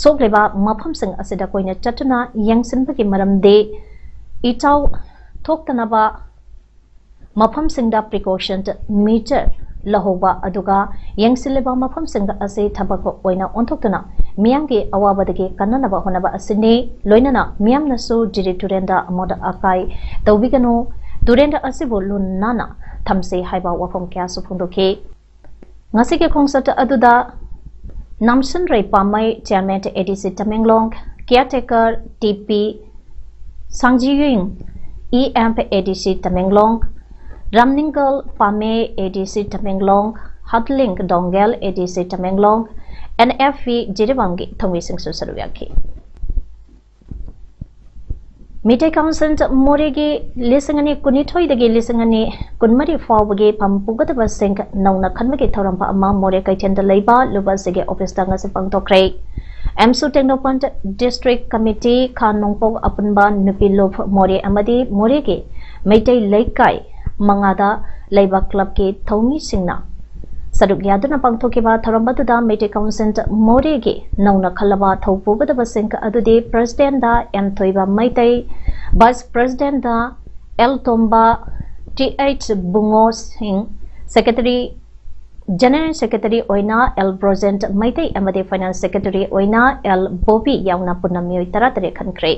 ꯁꯣꯛꯂꯤꯕ ꯃꯐꯝꯁꯤꯡ ꯑꯁꯤꯗ ꯀꯣꯏꯅ ꯆꯠꯇꯨꯅ ꯌꯦꯡꯁꯤꯟꯕꯒꯤ ꯃꯔꯝꯗꯤ ꯏꯆꯥꯎ ꯊꯣꯛꯇꯅꯕ ꯃꯐꯝꯁꯤꯡꯗ precaution measure ꯂꯧꯍꯧꯕ ꯑꯗꯨꯒ ꯌꯦꯡꯁꯤꯜꯂꯤꯕ ꯃꯐꯝꯁꯤꯡ ꯑꯁꯤ ꯊꯕꯛ ꯑꯣꯏꯅ ꯑꯣꯟꯊꯣꯛꯇꯨꯅ ꯃꯤꯌꯥꯝꯒꯤ ꯑꯋꯥꯕꯗꯒꯤ ꯀꯟꯅꯅꯕ ꯍꯣꯠꯅꯕ ꯑꯁꯤꯅꯤ꯫ ꯂꯣꯏꯅꯅ ꯃꯤꯌꯥꯝꯅꯁꯨ ꯖꯤꯔꯤ ꯇꯨꯔꯦꯟꯗ ꯑꯃꯣꯠ ꯑꯀꯥꯏ ꯇꯧꯕꯤꯒꯅꯨ, ꯇꯨꯔꯦꯟ ꯑꯁꯤꯕꯨ ꯂꯨ ꯅꯥꯟꯅ ꯊꯝꯁꯤ ꯍꯥꯏꯕ ꯋꯥꯐꯝ ꯀꯌꯥꯁꯨ ꯐꯣꯡꯗꯣꯛꯈꯤ꯫ ꯉꯁꯤꯒꯤ ꯈꯣꯡꯆꯠ ꯑꯗꯨꯗ ꯅꯝꯁꯟꯔꯩ ꯄꯥꯝꯃꯩ, chairman ADC Tamenglong, caretaker TP Sangjiying, EM ADC Tamenglong, Ramningal Pame ADC Tamenglong, Hatling Dongel ADC Tamenglong, NFP ꯖꯤꯔꯤꯕꯥꯝꯒꯤ ꯊꯧꯃꯤꯁꯤꯡꯁꯨ ꯁꯔꯨꯛ ꯌꯥꯈꯤ꯫ ꯃꯤꯇꯩ ꯀꯥꯎꯟꯁꯤꯜ ꯃꯣꯔꯦꯒꯤ ꯂꯤꯁꯤꯡ ꯑꯅꯤ ꯀꯨꯟꯅꯤꯊꯣꯏꯗꯒꯤ ꯂꯤꯁꯤꯡ ꯑꯅꯤ ꯀꯨꯟꯃꯔꯤ ꯐꯥꯎꯕꯒꯤ ꯐꯝ ꯄꯨꯒꯗꯕꯁꯤꯡ ꯅꯧꯅ ꯈꯟꯕꯒꯤ ꯊꯧꯔꯝ ꯑꯃ ꯃꯣꯔꯦ ꯀꯩꯊꯦꯜꯗ ꯂꯩꯕ ꯂꯨꯞ ꯑꯁꯤꯒꯤ ꯑꯣꯐꯤꯁꯇ ꯉꯁꯤ ꯄꯥꯡꯊꯣꯛꯈ꯭ꯔꯦ꯫ ꯑꯦꯝꯁꯨ ꯇꯦꯡꯅꯧꯄꯜ district committee, ꯈꯥ ꯅꯣꯡꯄꯣꯛ ꯑꯄꯨꯟꯕ ꯅꯨꯄꯤ ꯂꯨꯞ ꯃꯣꯔꯦ ꯑꯃꯗꯤ ꯃꯣꯔꯦꯒꯤ ꯃꯩꯇꯩ ꯂꯩꯀꯥꯏ ꯃꯉꯥꯗ ꯂꯩꯕ clubꯀꯤ ꯊꯧꯃꯤꯁꯤꯡꯅ ꯁꯔꯨꯛ ꯌꯥꯗꯨꯅ ꯄꯥꯡꯊꯣꯛꯈꯤꯕ ꯊꯧꯔꯝ ꯑꯗꯨꯗ ꯃꯩꯇꯩ ꯀꯥꯎꯟꯁꯤꯜ ꯃꯣꯔꯦꯒꯤ ꯅꯧꯅ ꯈꯜꯂꯕ ꯊꯧ ꯄꯨꯒꯗꯕꯁꯤꯡ ꯑꯗꯨꯗꯤ presidentꯗ ꯑꯦꯝ ꯊꯣꯏꯕ ꯃꯩꯇꯩ, vice presidentꯗ ꯑꯦꯜ ꯇꯣꯝꯕ, ꯇꯤ ꯑꯩꯆ ꯕꯨꯡꯉꯣ ꯁꯤꯡ, secretary, general secretary ꯑꯣꯏꯅ ꯑꯦꯜ ꯕ꯭ꯔꯣꯖꯦꯟ ꯃꯩꯇꯩ ꯑꯃꯗꯤ finance secretary ꯑꯣꯏꯅ ꯑꯦꯜ ꯕꯣꯕꯤ ꯌꯥꯎꯅ ꯄꯨꯟꯅ ꯃꯤꯑꯣꯏ ꯇꯔꯥꯇꯔꯦꯠ ꯈꯟꯈ꯭ꯔꯦ꯫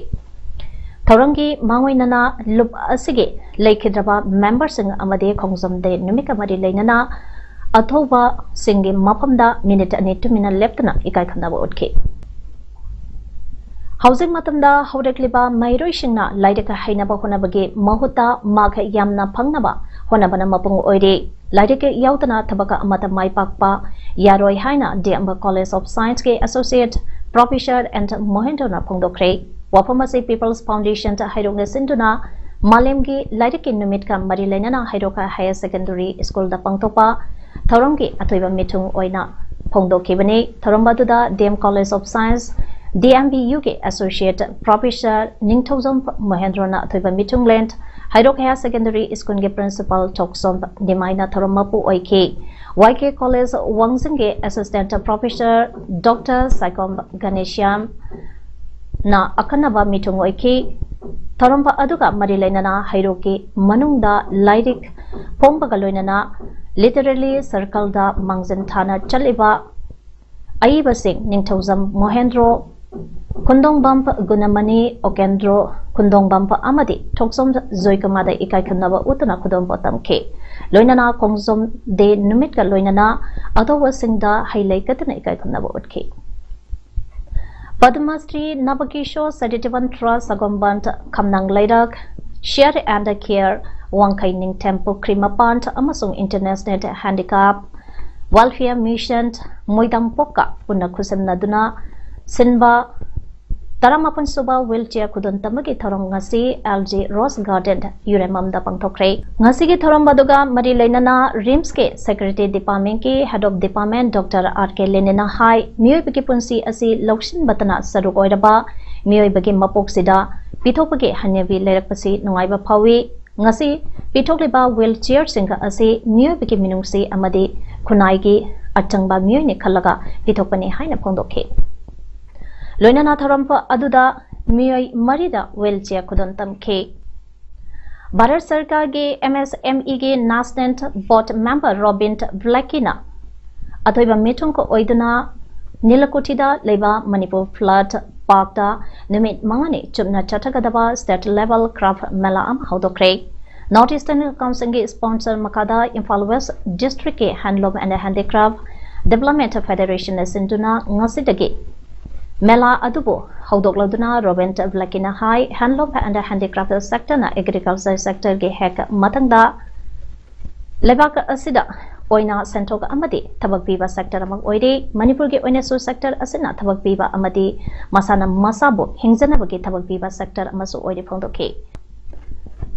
ꯊꯧꯔꯝꯒꯤ ꯃꯥꯡꯑꯣꯏꯅꯅ ꯂꯨꯞ ꯑꯁꯤꯒꯤ ꯂꯩꯈꯤꯗ꯭ꯔꯕ memberꯁꯤꯡ ꯑꯃꯗꯤ ꯈꯣꯡꯖꯣꯝ day ꯅꯨꯃꯤꯠꯀ ꯃꯔꯤ ꯂꯩꯅꯅ ꯑꯊꯧꯕꯁꯤꯡꯒꯤ ꯃꯐꯝꯗ ꯃꯤꯅꯤꯠ ꯑꯅꯤ ꯇꯨꯃꯤꯟꯅ ꯂꯦꯞꯇꯨꯅ ꯏꯀꯥꯏ ꯈꯨꯝꯅꯕ ꯎꯠꯈꯤ꯫ ꯍꯧꯖꯤꯛ ꯃꯇꯝꯗ ꯍꯧꯔꯛꯂꯤꯕ ꯃꯍꯩꯔꯣꯏꯁꯤꯡꯅ ꯂꯥꯏꯔꯤꯛ ꯍꯩꯅꯕ ꯍꯣꯠꯅꯕꯒꯤ ꯃꯍꯨꯠꯇ mark ꯌꯥꯝꯅ ꯐꯪꯅꯕ ꯍꯣꯠꯅꯕꯅ ꯃꯄꯨꯡ ꯑꯣꯏꯔꯤ꯫ ꯂꯥꯏꯔꯤꯛ ꯌꯥꯎꯗꯅ ꯊꯕꯛ ꯑꯃꯠꯇ ꯃꯥꯏ ꯄꯥꯛꯄ ꯌꯥꯔꯣꯏ ꯍꯥꯏꯅ ꯗꯤ ꯑꯦꯝ ꯀꯣꯂꯦꯖ ꯑꯣꯐ ꯁꯥꯏꯟꯁꯀꯤ associate professor ꯑꯦꯟ ꯃꯣꯍꯦꯟꯗ꯭ꯔꯣꯅ ꯐꯣꯡꯗꯣꯛꯈ꯭ꯔꯦ꯫ ꯋꯥꯐꯝ ꯑꯁꯤ People's Foundationꯗ ꯍꯩꯔꯣꯛꯅ ꯁꯤꯟꯗꯨꯅ ꯃꯥꯂꯦꯝꯒꯤ ꯂꯥꯏꯔꯤꯛꯀꯤ ꯅꯨꯃꯤꯠꯀ ꯃꯔꯤ ꯂꯩꯅꯅ ꯍꯩꯔꯣꯛ higher secondary schoolꯗ ꯄꯥꯡꯊꯣꯛꯄ ꯊꯧꯔꯝꯒꯤ ꯑꯊꯣꯏꯕ ꯃꯤꯊꯨꯡ ꯑꯣꯏꯅ ꯐꯣꯡꯗꯣꯛꯈꯤꯕꯅꯤ꯫ ꯊꯧꯔꯝ ꯑꯗꯨꯗ D M college of science, D M B ꯌꯨꯒꯤ associate professor ꯅꯤꯡꯊꯧꯖꯝ ꯃꯣꯍꯦꯟꯗ꯭ꯔꯣꯅ ꯑꯊꯣꯏꯕ ꯃꯤꯊꯨꯡꯂꯦꯟ, ꯍꯩꯔꯣꯛ higher secondary schoolꯒꯤ principal ꯊꯣꯛꯆꯣꯝ ꯅꯤꯃꯥꯏꯅ ꯊꯧꯔꯝ ꯃꯄꯨ ꯑꯣꯏꯈꯤ꯫ ꯋꯥꯏ ꯀꯦ ꯀꯣꯂꯦꯖ ꯋꯥꯡꯖꯤꯡꯒꯤ assistant professor ꯗꯣꯛꯇꯔ ꯁꯥꯏꯈꯣꯝ ꯘꯅꯦꯁ꯭ꯌꯥꯝꯅ ꯑꯈꯟꯅꯕ ꯃꯤꯊꯨꯡ ꯑꯣꯏꯈꯤ꯫ ꯊꯧꯔꯝ ꯑꯗꯨꯒ ꯃꯔꯤ ꯂꯩꯅꯅ ꯍꯩꯔꯣꯛꯀꯤ ꯃꯅꯨꯡꯗ ꯂꯥꯏꯔꯤꯛ ꯐꯣꯡꯕꯒ ꯂꯣꯏꯅꯅ literary circleꯗ ꯃꯥꯡꯖꯤꯟ ꯊꯥꯅ ꯆꯠꯂꯤꯕ ꯑꯏꯕꯁꯤꯡ ꯅꯤꯡꯊꯧꯖꯝ ꯃꯣꯍꯦꯟꯗ꯭ꯔꯣ, ꯈꯨꯟꯗꯣꯡꯕꯝ ꯒꯨꯅꯃꯅꯤ, ꯑꯣꯀꯦꯟꯗ꯭ꯔꯣ ꯈꯨꯟꯗꯣꯡꯕꯝ ꯑꯃꯗꯤ ꯊꯣꯛꯆꯣꯝ ꯖꯣꯏꯀꯨꯃꯥꯔꯗ ꯏꯀꯥꯏ ꯈꯨꯝꯅꯕ ꯎꯠꯇꯨꯅ ꯈꯨꯗꯣꯜꯄꯣꯠ ꯇꯝꯈꯤ꯫ ꯂꯣꯏꯅꯅ ꯈꯣꯡꯖꯣꯝ ꯗꯦ ꯅꯨꯃꯤꯠꯀ ꯂꯣꯏꯅꯅ ꯑꯊꯧꯕꯁꯤꯡꯗ ꯍꯩ ꯂꯩ ꯀꯠꯇꯨꯅ ꯏꯀꯥꯏ ꯈꯨꯝꯅꯕ ꯎꯠꯈꯤ꯫ ꯄꯗꯃ ꯁ꯭ꯔꯤ ꯅꯕꯀꯤꯁꯣꯔ ꯆꯦꯔꯤꯇꯦꯕꯜ ꯇ꯭ꯔꯁ ꯁꯒꯣꯝꯕꯟ ꯈꯝꯅꯥꯡ ꯂꯩꯔꯛ, Share and Care, ꯋꯥꯡꯈꯩ ꯅꯤꯡꯊꯦꯝ ꯄꯨꯈ꯭ꯔꯤ ꯃꯄꯥꯟ ꯑꯃꯁꯨꯡ International Handicap Welfare Mission ꯃꯣꯏꯗꯥꯡꯄꯣꯛꯀ ꯄꯨꯟꯅ ꯈꯨꯠꯁꯝꯅꯗꯨꯅ ꯁꯤꯟꯕ ꯇꯔꯥꯃꯥꯄꯟ ꯁꯨꯕ wheelchair ꯈꯨꯗꯣꯟ ꯇꯝꯕꯒꯤ ꯊꯧꯔꯝ ꯉꯁꯤ ꯑꯦꯜ ꯖꯤ ꯔꯣꯁ ꯒꯥꯔꯗꯦꯟ ꯌꯨꯔꯦꯝꯕꯝꯗ ꯄꯥꯡꯊꯣꯛꯈ꯭ꯔꯦ꯫ ꯉꯁꯤꯒꯤ ꯊꯧꯔꯝ ꯑꯗꯨꯒ ꯃꯔꯤ ꯂꯩꯅꯅ ꯔꯤꯝꯁꯀꯤ Secretary Departmentꯀꯤ Head of Department Doctor R K ꯂꯦꯅꯤꯅ ꯍꯥꯏ, ꯃꯤꯑꯣꯏꯕꯒꯤ ꯄꯨꯟꯁꯤ ꯑꯁꯤ ꯂꯧꯁꯤꯟꯕꯇꯅ ꯁꯔꯨꯛ ꯑꯣꯏꯔꯕ ꯃꯤꯑꯣꯏꯕꯒꯤ ꯃꯄꯣꯛꯁꯤꯗ ꯄꯤꯊꯣꯛꯄꯒꯤ ꯍꯩꯅꯕꯤ ꯂꯩꯔꯛꯄꯁꯤ ꯅꯨꯡꯉꯥꯏꯕ ꯐꯥꯎꯏ꯫ ꯉꯁꯤ ꯄꯤꯊꯣꯛꯂꯤꯕ wheelchairꯁꯤꯡ ꯑꯁꯤ ꯃꯤꯑꯣꯏꯕꯒꯤ ꯃꯤꯅꯨꯡꯁꯤ ꯑꯃꯗꯤ ꯈꯨꯟꯅꯥꯏꯒꯤ ꯑꯆꯪꯕ ꯃꯤꯑꯣꯏꯅꯤ ꯈꯜꯂꯒ ꯄꯤꯊꯣꯛꯄꯅꯤ ꯍꯥꯏꯅ ꯐꯣꯡꯗꯣꯛꯈꯤ꯫ ꯂꯣꯏꯅꯅ ꯊꯧꯔꯝ ꯑꯗꯨꯗ ꯃꯤꯑꯣꯏ ꯃꯔꯤꯗ wheelchair ꯈꯨꯗꯣꯜ ꯇꯝꯈꯤ꯫ ꯚꯥꯔꯠ ꯁꯔꯀꯥꯔꯒꯤ MSMEꯒꯤ National Board Member ꯔꯣꯕꯤꯟ ꯕ꯭ꯂꯦꯀꯤꯅ ꯑꯊꯣꯏꯕ ꯃꯤꯊꯨꯡ ꯑꯣꯏꯗꯨꯅ ꯅꯤꯂꯀꯨꯊꯤꯗ ꯂꯩꯕ ꯃꯅꯤꯄꯨꯔ Flood Parkꯇ ꯅꯨꯃꯤꯠ ꯃꯉꯥꯅꯤ ꯆꯨꯞꯅ ꯆꯠꯊꯒꯗꯕ State Level Craft ꯃꯦꯂꯥ ꯑꯃ ꯍꯧꯗꯣꯛꯈ꯭ꯔꯦ꯫ North Eastern Councilꯒꯤ sponsor ꯃꯈꯥꯗ Imphal West Districtꯀꯤ Handloom and Handicraft Development Federation ꯁꯤꯟꯗꯨꯅ ꯉꯁꯤꯗꯒꯤ ꯃꯦꯂꯥ ꯑꯗꯨꯕꯨ ꯍꯧꯗꯣꯛꯂꯗꯨꯅ ꯔꯣꯕꯤꯟ ꯕ꯭ꯂꯦꯀꯤꯅ ꯍꯥꯏ, Handloom and Handicraft sectorꯅ agriculture sectorꯒꯤ ꯍꯦꯛ ꯃꯊꯪꯗ ꯂꯩꯕꯥꯛ ꯑꯁꯤꯗ ꯑꯣꯏꯅ ꯁꯦꯟꯊꯣꯛ ꯑꯃꯗꯤ ꯊꯕꯛ ꯄꯤꯕ sector ꯑꯃ ꯑꯣꯏꯔꯤ꯫ ꯃꯅꯤꯄꯨꯔꯒꯤ ꯑꯣꯏꯅꯁꯨ sector ꯑꯁꯤꯅ ꯊꯕꯛ ꯄꯤꯕ ꯑꯃꯗꯤ ꯃꯁꯥꯅ ꯃꯁꯥꯕꯨ ꯍꯤꯡꯖꯅꯕꯒꯤ ꯊꯕꯛ ꯄꯤꯕ sector ꯑꯃꯁꯨ ꯑꯣꯏꯔꯤ ꯐꯣꯡꯗꯣꯛꯈꯤ꯫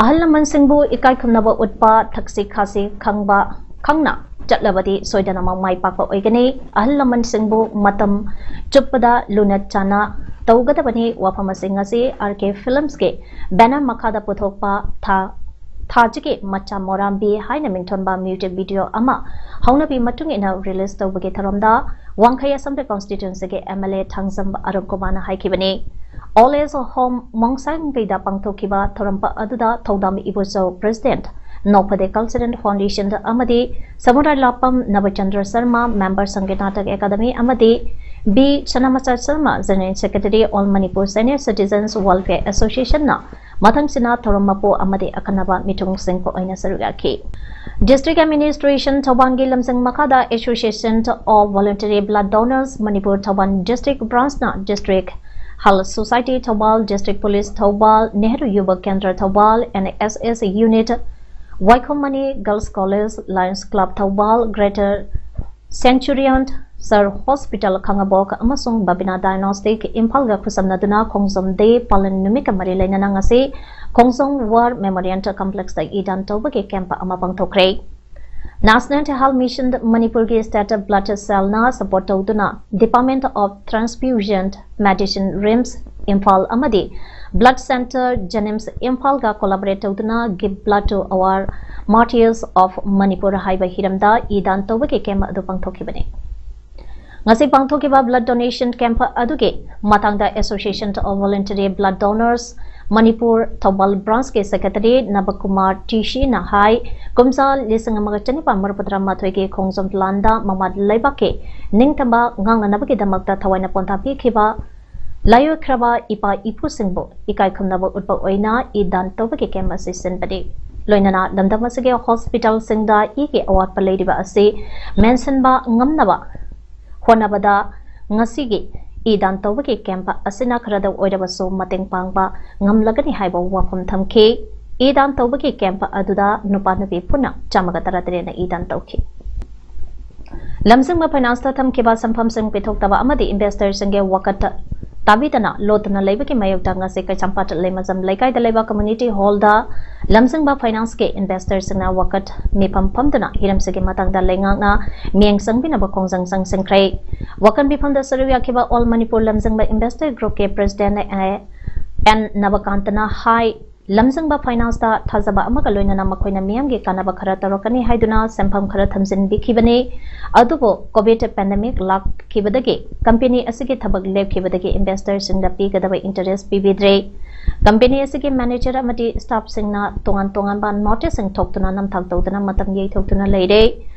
ꯑꯍꯜ ꯂꯃꯟꯁꯤꯡꯕꯨ ꯏꯀꯥꯏ ꯈꯨꯝꯅꯕ ꯎꯠꯄ, ꯊꯛꯁꯤ ꯈꯥꯁꯤ ꯈꯪꯕ, ꯈꯪꯅ ꯆꯠꯂꯕꯗꯤ ꯁꯣꯏꯗꯅꯃꯛ ꯃꯥꯏ ꯄꯥꯛꯄ ꯑꯣꯏꯒꯅꯤ꯫ ꯑꯍꯜ ꯂꯃꯟꯁꯤꯡꯕꯨ ꯃꯇꯝ ꯆꯨꯞꯄꯗ ꯂꯨꯅ ꯆꯥꯟꯅ ꯇꯧꯒꯗꯕꯅꯤ꯫ ꯋꯥꯐꯝ ꯑꯁꯤ ꯉꯁꯤ R K Filmsꯀꯤ banner ꯃꯈꯥꯗ ꯄꯨꯊꯣꯛꯄ ꯊꯥ ꯊꯥꯖꯒꯤ ꯃꯆꯥ ꯃꯣꯔꯥꯝꯕꯤ ꯍꯥꯏꯅ ꯃꯤꯡꯊꯣꯟꯕ music video ꯑꯃ ꯍꯧꯅꯕꯤ ꯃꯇꯨꯡ ꯏꯟꯅ release ꯇꯧꯕꯒꯤ ꯊꯧꯔꯝꯗ ꯋꯥꯡꯈꯩ Assembly Constituencyꯒꯤ MLA ꯊꯥꯡꯖꯝ ꯑꯔꯨꯟ ꯀꯨꯃꯥꯔꯅ ꯍꯥꯏꯈꯤꯕꯅꯤ꯫ Old Age Home ꯃꯣꯡꯁꯥꯡꯒꯩꯗ ꯄꯥꯡꯊꯣꯛꯈꯤꯕ ꯊꯧꯔꯝ ꯑꯗꯨꯗ ꯊꯧꯗꯥꯝ ꯏꯕꯣꯆꯧ, President, ꯅꯣꯛꯐꯗꯦ Cultural Foundation ꯑꯃꯗꯤ Samurailatpam Nabachandra Sharma, member Sangeet Natak academy ꯑꯃꯗꯤ B Sanamcha Sharma, General Secretary, All Manipur Senior Citizens Welfare Associationꯅ ꯃꯊꯪꯁꯤꯅ ꯊꯧꯔꯝ ꯃꯄꯨ ꯑꯃꯗꯤ ꯑꯈꯟꯅꯕ ꯃꯤꯊꯨꯡꯁꯤꯡ ꯑꯣꯏꯅ ꯁꯔꯨꯛ ꯌꯥꯈꯤ꯫ District Administration ꯊꯧꯕꯥꯜꯒꯤ ꯂꯝꯖꯤꯡ ꯃꯈꯥꯗ Association of Voluntary Blood Donors Manipur Thoubal District Branchꯅ District Health Society Thoubal, District Police Thoubal, Nehru Yuva Kendra Thoubal, NSS Unit, Waikhom Mani Girls College, Lions Club Thoubal, Greater Centurion, Sir Hospital Khangabok ꯑꯃꯁꯨꯡ ꯕꯕꯤꯅꯥ Diagnostic ꯏꯝꯐꯥꯜꯒ ꯈꯨꯠꯁꯝꯅꯗꯨꯅ ꯈꯣꯡꯖꯣꯝ Day ꯄꯥꯂꯟ ꯅꯨꯃꯤꯠꯀ ꯃꯔꯤ ꯂꯩꯅꯅ ꯉꯁꯤ ꯈꯣꯡꯖꯣꯝ War Memorial Complexꯇ ꯏ ꯗꯥꯟ ꯇꯧꯕꯒꯤ camp ꯑꯃ ꯄꯥꯡꯊꯣꯛꯈ꯭ꯔꯦ꯫ National Health Mission ꯃꯅꯤꯄꯨꯔꯒꯤ State Blood Cellꯅ support ꯇꯧꯗꯨꯅ Department of Transfusion Medicine, RIMS Imphal ꯑꯃꯗꯤ Blood Centre JNIMS ꯏꯝꯐꯥꯜꯒ collaborate ꯇꯧꯗꯨꯅ Give Blood to Our Martyrs of Manipur ꯍꯥꯏꯕ ꯍꯤꯔꯝꯗ ꯏ ꯗꯥꯟ ꯇꯧꯕꯒꯤ camp ꯑꯗꯨ ꯄꯥꯡꯊꯣꯛꯈꯤꯕꯅꯤ꯫ ꯉꯁꯤ ꯄꯥꯡꯊꯣꯛꯈꯤꯕ blood donation camp ꯑꯗꯨꯒꯤ ꯃꯇꯥꯡꯗ Association of Voluntary Blood Donors Manipur Thoubal Branchꯀꯤ Secretary ꯅꯕꯀꯨꯃꯥꯔ ꯇꯤꯁꯤꯅ ꯍꯥꯏ, ꯀꯨꯝꯖꯥ ꯂꯤꯁꯤꯡ ꯑꯃꯒ ꯆꯅꯤꯄꯥꯟ ꯃꯔꯤꯐꯨꯇꯔꯥ ꯃꯥꯊꯣꯏꯒꯤ ꯈꯣꯡꯖꯣꯝ ꯂꯥꯟꯗ ꯃꯃꯥ ꯂꯩꯕꯥꯛꯀꯤ ꯅꯤꯡꯇꯝꯕ ꯉꯥꯛꯅꯅꯕꯒꯤꯗꯃꯛꯇ ꯊꯋꯥꯏꯅ ꯄꯣꯟꯊꯥ ꯄꯤꯈꯤꯕ ꯂꯥꯏꯑꯣꯏꯈ꯭ꯔꯕ ꯏꯄꯥ ꯏꯄꯨꯁꯤꯡꯕꯨ ꯏꯀꯥꯏ ꯈꯨꯝꯅꯕ ꯎꯠꯄ ꯑꯣꯏꯅ ꯏ ꯗꯥꯟ ꯇꯧꯕꯒꯤ camp ꯑꯁꯤ ꯁꯤꯟꯕꯅꯤ꯫ ꯂꯣꯏꯅꯅ ꯂꯝꯗꯝ ꯑꯁꯤꯒꯤ hospitalꯁꯤꯡꯗ ꯏꯒꯤ ꯑꯋꯥꯠꯄ ꯂꯩꯔꯤꯕ ꯑꯁꯤ ꯃꯦꯟꯁꯤꯟꯕ ꯉꯝꯅꯕ ꯍꯣꯠꯅꯕꯗ ꯉꯁꯤꯒꯤ ꯏ ꯗꯥꯟ ꯇꯧꯕꯒꯤ camp ꯑꯁꯤꯅ ꯈꯔꯗ ꯑꯣꯏꯔꯕꯁꯨ ꯃꯇꯦꯡ ꯄꯥꯡꯕ ꯉꯝꯂꯒꯅꯤ ꯍꯥꯏꯕ ꯋꯥꯐꯝ ꯊꯝꯈꯤ꯫ ꯏ ꯗꯥꯟ ꯇꯧꯕꯒꯤ camp ꯑꯗꯨꯗ ꯅꯨꯄꯥ ꯅꯨꯄꯤ ꯄꯨꯟꯅ ꯆꯥꯝꯃꯒ ꯇꯔꯥꯇꯔꯦꯠꯅ ꯏ ꯗꯥꯟ ꯇꯧꯈꯤ꯫ ꯂꯝꯖꯤꯡꯕ financeꯇ ꯊꯝꯈꯤꯕ ꯁꯦꯟꯐꯝꯁꯤꯡ ꯄꯤꯊꯣꯛꯇꯕ ꯑꯃꯗꯤ investorꯁꯤꯡꯒꯤ ꯋꯥꯀꯠ ꯇꯥꯕꯤꯗꯅ ꯂꯣꯠꯇꯨꯅ ꯂꯩꯕꯒꯤ ꯃꯥꯌꯣꯛꯇ ꯉꯁꯤ ꯀꯩꯁꯥꯝꯄꯥꯠ ꯂꯩꯃꯖꯝ ꯂꯩꯀꯥꯏꯗ ꯂꯩꯕ community hallꯗ ꯂꯝꯖꯤꯡꯕ financeꯀꯤ investorꯁꯤꯡꯅ ꯋꯥꯀꯠ ꯃꯤꯐꯝ ꯐꯝꯗꯨꯅ ꯍꯤꯔꯝꯁꯤꯒꯤ ꯃꯇꯥꯡꯗ ꯂꯩꯉꯥꯛꯅ ꯃꯤꯠꯌꯦꯡ ꯆꯪꯕꯤꯅꯕ ꯈꯣꯡꯖꯪ ꯆꯪꯁꯤꯟꯈ꯭ꯔꯦ꯫ ꯋꯥꯀꯠ ꯃꯤꯐꯝꯗ ꯁꯔꯨꯛ ꯌꯥꯈꯤꯕ All Manipur ꯂꯝꯖꯤꯡꯕ investor groupꯀꯤ president ꯑꯦꯟ ꯅꯕꯀꯥꯟꯇꯅ ꯍꯥꯏ, ꯂꯝꯖꯤꯡꯕ ꯐꯥꯏꯅꯥꯟꯁꯇ ꯊꯥꯖꯕ ꯑꯃꯒ ꯂꯣꯏꯅꯅ ꯃꯈꯣꯏꯅ ꯃꯤꯌꯥꯝꯒꯤ ꯀꯥꯟꯅꯕ ꯈꯔ ꯇꯧꯔꯛꯀꯅꯤ ꯍꯥꯏꯗꯨꯅ ꯁꯦꯟꯐꯝ ꯈꯔ ꯊꯝꯖꯤꯟꯕꯤꯈꯤꯕꯅꯤ꯫ ꯑꯗꯨꯕꯨ ꯀꯣꯚꯤꯗ ꯄꯦꯟꯗꯦꯃꯤꯛ ꯂꯥꯛꯈꯤꯕꯗꯒꯤ ꯀꯝꯄꯦꯅꯤ ꯑꯁꯤꯒꯤ ꯊꯕꯛ ꯂꯦꯞꯈꯤꯕꯗꯒꯤ ꯏꯟꯚꯦꯁꯇꯔꯁꯤꯡꯗ ꯄꯤꯒꯗꯕ ꯏꯟꯇꯔꯦꯁ ꯄꯤꯕꯤꯗ꯭ꯔꯦ꯫ ꯀꯝꯄꯦꯅꯤ ꯑꯁꯤꯒꯤ ꯃꯦꯅꯦꯖꯔ ꯑꯃꯗꯤ ꯁ꯭ꯇꯥꯐꯁꯤꯡꯅ ꯇꯣꯉꯥꯟ ꯇꯣꯉꯥꯟꯕ ꯅꯣꯇꯤꯁꯁꯤꯡ ꯊꯣꯛꯇꯨꯅ ꯅꯝꯊꯥꯛ ꯇꯧꯗꯨꯅ ꯃꯇꯝ ꯌꯩꯊꯣꯛꯇꯨꯅ ꯂꯩꯔꯦ꯫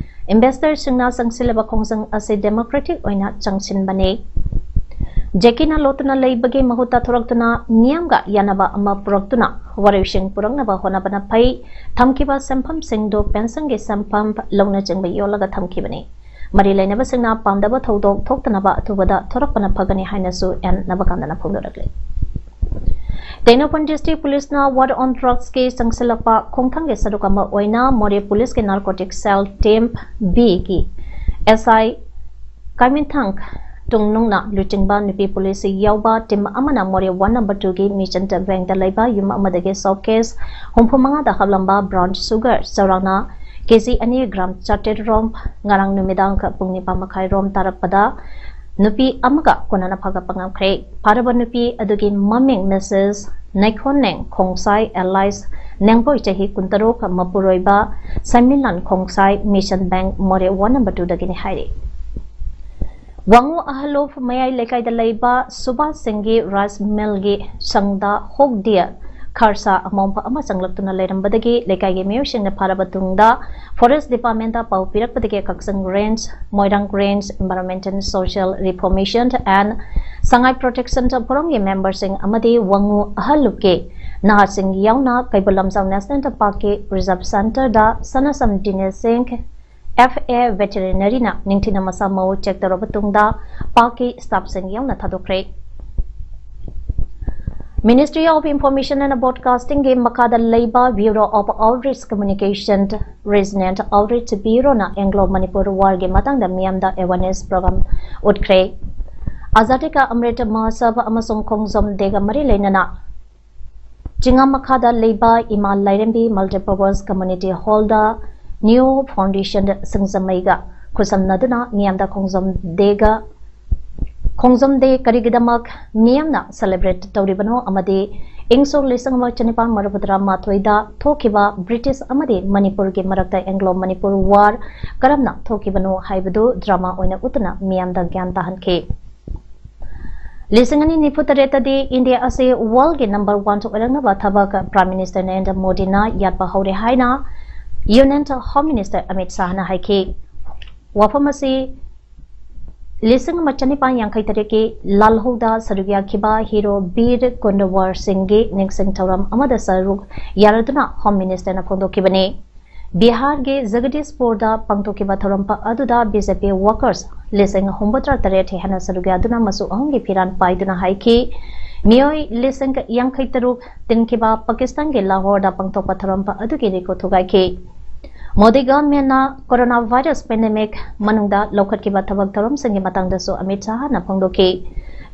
ꯏꯟꯚꯦꯁꯇꯔꯁꯤꯡꯅ ꯆꯪꯁꯤꯜꯂꯕ ꯈꯣꯡꯖꯪ ꯑꯁꯤ ꯗꯦꯃꯣꯀ꯭ꯔꯦꯇꯤꯛ ꯑꯣꯏꯅ ꯆꯪꯁꯤꯟꯕꯅꯤ꯫ ꯖꯦꯀꯤꯅ ꯂꯣꯠꯇꯨꯅ ꯂꯩꯕꯒꯤ ꯃꯍꯨꯠꯇ ꯊꯣꯔꯛꯇꯨꯅ ꯃꯤꯌꯥꯝꯒ ꯌꯥꯅꯕ ꯑꯃ ꯄꯨꯔꯛꯇꯨꯅ ꯋꯥꯔꯣꯏꯁꯤꯟ ꯄꯨꯔꯛꯅꯕ ꯍꯣꯠꯅꯕꯅ ꯐꯩ꯫ ꯊꯝꯈꯤꯕ ꯁꯦꯟꯐꯝꯁꯤꯡꯗꯨ ꯄꯦꯟꯁꯟꯒꯤ ꯁꯦꯟꯐꯝ ꯂꯧꯅꯆꯤꯡꯕ ꯌꯣꯜꯂꯒ ꯊꯝꯈꯤꯕꯅꯤ꯫ ꯃꯔꯤ ꯂꯩꯅꯕꯁꯤꯡꯅ ꯄꯥꯝꯗꯕ ꯊꯧꯗꯣꯛ ꯊꯣꯛꯇꯅꯕ ꯑꯊꯨꯕꯗ ꯊꯣꯔꯛꯄꯅ ꯐꯒꯅꯤ ꯍꯥꯏꯅꯁꯨ ꯑꯦꯟ ꯅꯕꯀꯥꯟꯗꯅ ꯐꯣꯡꯗꯣꯔꯛꯂꯤ꯫ ꯇꯦꯡꯅꯧꯄꯜ ꯗꯤꯁꯇ꯭ꯔꯤꯛ ꯄꯨꯂꯤꯁꯅ ꯋꯥꯔ ꯑꯣꯟ ꯗ꯭ꯔꯒꯁꯀꯤ ꯆꯪꯁꯤꯜꯂꯛꯄ ꯈꯣꯡꯊꯥꯡꯒꯤ ꯁꯔꯨꯛ ꯑꯃ ꯑꯣꯏꯅ ꯃꯣꯔꯦ ꯄꯨꯂꯤꯁꯀꯤ ꯅꯥꯔꯀꯣꯇꯤꯛ ꯁꯦꯜ ꯇꯤꯝ ꯕꯤꯒꯤ ꯑꯦꯁ ꯑꯥꯏ ꯀꯥꯏꯃꯤꯟꯊꯥꯡ ꯇꯨꯡꯅꯨꯡꯅ ꯂꯨꯆꯤꯡꯕ ꯅꯨꯄꯤ ꯄꯨꯂꯤꯁ ꯌꯥꯎꯕ ꯇꯤꯝ ꯑꯃꯅ ꯃꯣꯔꯦ ꯋꯥꯔꯗ ꯅꯝꯕꯔ ꯇꯨꯒꯤ ꯃꯤꯆꯟ ꯕꯦꯡꯗ ꯂꯩꯕ ꯌꯨꯝ ꯑꯃꯗꯒꯤ ꯁꯣꯞ ꯀꯦꯁ ꯍꯨꯝꯐꯨ ꯃꯉꯥꯗ ꯍꯥꯞꯂꯝꯕ ꯕ꯭ꯔꯥꯎꯟ ꯁꯨꯒꯔ ꯆꯥꯎꯔꯥꯛꯅ ꯀꯦꯖꯤ ꯑꯅꯤ ꯒ꯭ꯔꯥꯝ ꯆꯥꯇ꯭ꯔꯦꯠ ꯔꯣꯝ ꯉꯔꯥꯡ ꯅꯨꯃꯤꯗꯥꯡ ꯄꯨꯡ ꯅꯤꯄꯥꯟ ꯃꯈꯥꯏ ꯔꯣꯝ ꯇꯥꯔꯛꯄꯗ ꯅꯨꯄꯤ ꯑꯃꯒ ꯀꯣꯟꯅꯅ ꯐꯥꯒꯠꯄ ꯉꯝꯈ꯭ꯔꯦ꯫ ꯐꯥꯔꯕ ꯅꯨꯄꯤ ꯑꯗꯨꯒꯤ ꯃꯃꯤꯡ ꯃꯤꯁꯦꯁ ꯅꯩꯈꯣꯟꯅꯦꯡ ꯈꯣꯡꯁꯥꯏ ꯑꯦꯂꯥꯏꯁ ꯅꯦꯡꯕꯣꯏ, ꯆꯍꯤ ꯀꯨꯟꯇꯔꯨꯛ, ꯃꯄꯨꯔꯣꯏꯕ ꯁꯟꯃꯤꯂꯥꯟ ꯈꯣꯡꯁꯥꯏ, ꯃꯤꯆꯟ ꯕꯦꯡ, ꯃꯣꯔꯦ ꯋꯥꯔꯗ ꯅꯝꯕꯔ ꯇꯨꯗꯒꯤꯅꯤ ꯍꯥꯏꯔꯤ꯫ ꯋꯥꯉꯨ ꯑꯍꯂꯨꯞ ꯃꯌꯥꯏ ꯂꯩꯀꯥꯏꯗ ꯂꯩꯕ ꯁꯨꯕꯥꯁ ꯁꯤꯡꯒꯤ ꯔꯥꯏꯁ ꯃꯤꯜꯒꯤ ꯁꯪꯗ ꯍꯣꯛꯗꯤꯌ ꯈꯔꯁꯥ ꯑꯃꯣꯝꯄ ꯑꯃ ꯆꯪꯂꯛꯇꯨꯅ ꯂꯩꯔꯝꯕꯗꯒꯤ ꯂꯩꯀꯥꯏꯒꯤ ꯃꯤꯑꯣꯏꯁꯤꯡꯅ ꯐꯥꯔꯕ ꯇꯨꯡꯗ ꯐꯣꯔꯦꯁ ꯗꯤꯄꯥꯔꯠꯃꯦꯟꯗ ꯄꯥꯎ ꯄꯤꯔꯛꯄꯗꯒꯤ Kakching range, Moirang range, Environment and Social Reformation and Sangai protection ꯐꯣꯔꯝꯒꯤ ꯃꯦꯝꯕꯔꯁꯤꯡ ꯑꯃꯗꯤ ꯋꯥꯉꯨ ꯑꯍꯜꯂꯨꯞꯀꯤ ꯅꯍꯥꯁꯤꯡ ꯌꯥꯎꯅ ꯀꯩꯕꯨꯜ ꯂꯝꯖꯥꯎ ꯅꯦꯁꯅꯦꯜ ꯄꯥꯔꯛꯀꯤ ꯔꯤꯖꯔꯚ ꯁꯦꯟꯇꯔꯗ ꯁꯅꯥꯁꯝ ꯗꯤꯅꯦꯁ ꯁꯤꯡ, ꯑꯦꯐ ꯑꯦ ꯚꯦꯇꯦꯔꯤꯅꯔꯤꯅ ꯅꯤꯡꯊꯤꯅ ꯃꯁꯥ ꯃꯎ ꯆꯦꯛ ꯇꯧꯔꯕ ꯇꯨꯡꯗ ꯄꯥꯔꯛꯀꯤ ꯁ꯭ꯇꯥꯐꯁꯤꯡ ꯌꯥꯎꯅ ꯊꯥꯗꯣꯛꯈ꯭ꯔꯦ꯫ Ministry of Information and Broadcasting ꯒꯤ ꯃꯈꯥꯗ ꯂꯩꯕ Bureau of Outreach Communication Regional Outreach Bureau ꯅ ꯑꯦꯡꯒ꯭ꯂꯣ ꯃꯅꯤꯄꯨꯔ ꯋꯥꯔꯒꯤ ꯃꯇꯥꯡꯗ ꯃꯤꯌꯥꯝꯗ awareness program ꯎꯠꯈ꯭ꯔꯦ꯫ ꯑꯖꯥꯗꯤ ꯀꯥ ꯑꯃ꯭ꯔꯤꯠ ꯃꯍꯣꯠꯁꯕ ꯑꯃꯁꯨꯡ ꯈꯣꯡꯖꯣꯝ ꯗꯦꯒ ꯃꯔꯤ ꯂꯩꯅꯅ ꯆꯤꯉꯥ ꯃꯈꯥꯗ ꯂꯩꯕ ꯏꯃꯥ ꯂꯥꯏꯔꯦꯝꯕꯤ Multipurpose Community Hall ꯗ new foundation ꯁꯤꯡꯖꯃꯩꯒ ꯈꯨꯠꯁꯝꯅꯗꯨꯅ ꯃꯤꯌꯥꯝꯗ ꯈꯣꯡꯖꯣꯝ ꯗꯦꯒ, ꯈꯣꯡꯖꯣꯝ ꯗꯦ ꯀꯔꯤꯒꯤꯗꯃꯛ ꯃꯤꯌꯥꯝꯅ celebrate ꯇꯧꯔꯤꯕꯅꯣ ꯑꯃꯗꯤ ꯏꯪ ꯁꯣꯛ ꯂꯤꯁꯤꯡ ꯑꯃ ꯆꯅꯤꯄꯥꯟ ꯃꯔꯤꯐꯨꯇꯔꯥ ꯃꯥꯊꯣꯏꯗ ꯊꯣꯛꯈꯤꯕ ꯕ꯭ꯔꯤꯇꯤꯁ ꯑꯃꯗꯤ ꯃꯅꯤꯄꯨꯔꯒꯤ ꯃꯔꯛꯇ ꯑꯦꯡꯒ꯭ꯂꯣ ꯃꯅꯤꯄꯨꯔ ꯋꯥꯔ ꯀꯔꯝꯅ ꯊꯣꯛꯈꯤꯕꯅꯣ ꯍꯥꯏꯕꯗꯨ ꯗ꯭ꯔꯃꯥ ꯑꯣꯏꯅ ꯎꯠꯇꯨꯅ ꯃꯤꯌꯥꯝꯗ ꯒ꯭ꯌꯥꯟ ꯇꯥꯍꯟꯈꯤ꯫ ꯂꯤꯁꯤꯡ ꯑꯅꯤ ꯅꯤꯐꯨ ꯇꯔꯦꯠꯇꯗꯤ ꯏꯟꯗꯤꯌꯥ ꯑꯁꯤ ꯋꯥꯔꯜꯒꯤ ꯅꯝꯕꯔ ꯋꯥꯟ ꯑꯣꯏꯔꯛꯅꯕ ꯊꯕꯛ ꯄ꯭ꯔꯥꯏꯝ ꯃꯤꯅꯤꯁꯇꯔ ꯅꯔꯦꯟꯗ꯭ꯔ ꯃꯣꯗꯤꯅ ꯌꯥꯠꯄ ꯍꯧꯔꯦ ꯍꯥꯏꯅ ꯌꯨꯅꯤꯌꯟ ꯍꯣꯝ ꯃꯤꯅꯤꯁꯇꯔ ꯑꯃꯤꯠ ꯁꯥꯍꯅ ꯍꯥꯏꯈꯤ꯫ ꯋꯥꯐꯝ ꯑꯁꯤ ꯂꯤꯁꯤꯡ ꯑꯃ ꯆꯅꯤꯄꯥꯟ ꯌꯥꯡꯈꯩ ꯇꯔꯦꯠꯀꯤ ꯂꯥꯜꯍꯧꯗ ꯁꯔꯨꯛ ꯌꯥꯈꯤꯕ ꯍꯤꯔꯣ ꯕꯤꯔ ꯀꯨꯟꯗꯋꯔ ꯁꯤꯡꯒꯤ ꯅꯤꯡꯁꯤꯡ ꯊꯧꯔꯝ ꯑꯃꯗ ꯁꯔꯨꯛ ꯌꯥꯔꯗꯨꯅ ꯍꯣꯝ ꯃꯤꯅꯤꯁꯇꯔꯅ ꯐꯣꯡꯗꯣꯛꯈꯤꯕꯅꯤ꯫ ꯕꯤꯍꯥꯔꯒꯤ ꯖꯒꯗꯤꯁꯄꯨꯔꯗ ꯄꯥꯡꯊꯣꯛꯈꯤꯕ ꯊꯧꯔꯝ ꯄ-, ꯑꯗꯨꯗ ꯕꯤ ꯖꯦ ꯄꯤ ꯋꯥꯔꯀꯔꯁ ꯂꯤꯁꯤꯡ ꯍꯨꯝꯐꯨꯇꯔꯥ ꯇꯔꯦꯠ ꯍꯦꯟꯅ ꯁꯔꯨꯛ ꯌꯥꯗꯨꯅ ꯃꯆꯨ ꯑꯍꯨꯝꯒꯤ ꯐꯤꯔꯥꯟ ꯄꯥꯏꯗꯨꯅ ꯍꯥꯏꯈꯤ꯫ ꯃꯤꯑꯣꯏ ꯂꯤꯁꯤꯡ ꯌꯥꯡꯈꯩ ꯇꯔꯨꯛ ꯇꯤꯟꯈꯤꯕ ꯄꯥꯀꯤꯁꯇꯥꯟꯒꯤ ꯂꯥꯍꯣꯔꯗ ꯄꯥꯡꯊꯣꯛꯄ ꯊꯧꯔꯝ ꯄ-, ꯑꯗꯨꯒꯤ ꯔꯦꯀꯣꯔꯗ ꯊꯨꯒꯥꯏꯈꯤ꯫ ꯃꯣꯗꯤ ꯒꯚꯔꯟꯃꯦꯟꯅ ꯀꯣꯔꯣꯅꯥ ꯚꯥꯏꯔꯁ ꯄꯦꯟꯗꯦꯃꯤꯛ ꯃꯅꯨꯡꯗ ꯂꯧꯈꯠꯈꯤꯕ ꯊꯕꯛ ꯊꯧꯔꯝꯁꯤꯡꯒꯤ ꯃꯇꯥꯡꯗꯁꯨ ꯑꯃꯤꯠ ꯁꯥꯍꯅ ꯐꯣꯡꯗꯣꯛꯈꯤ꯫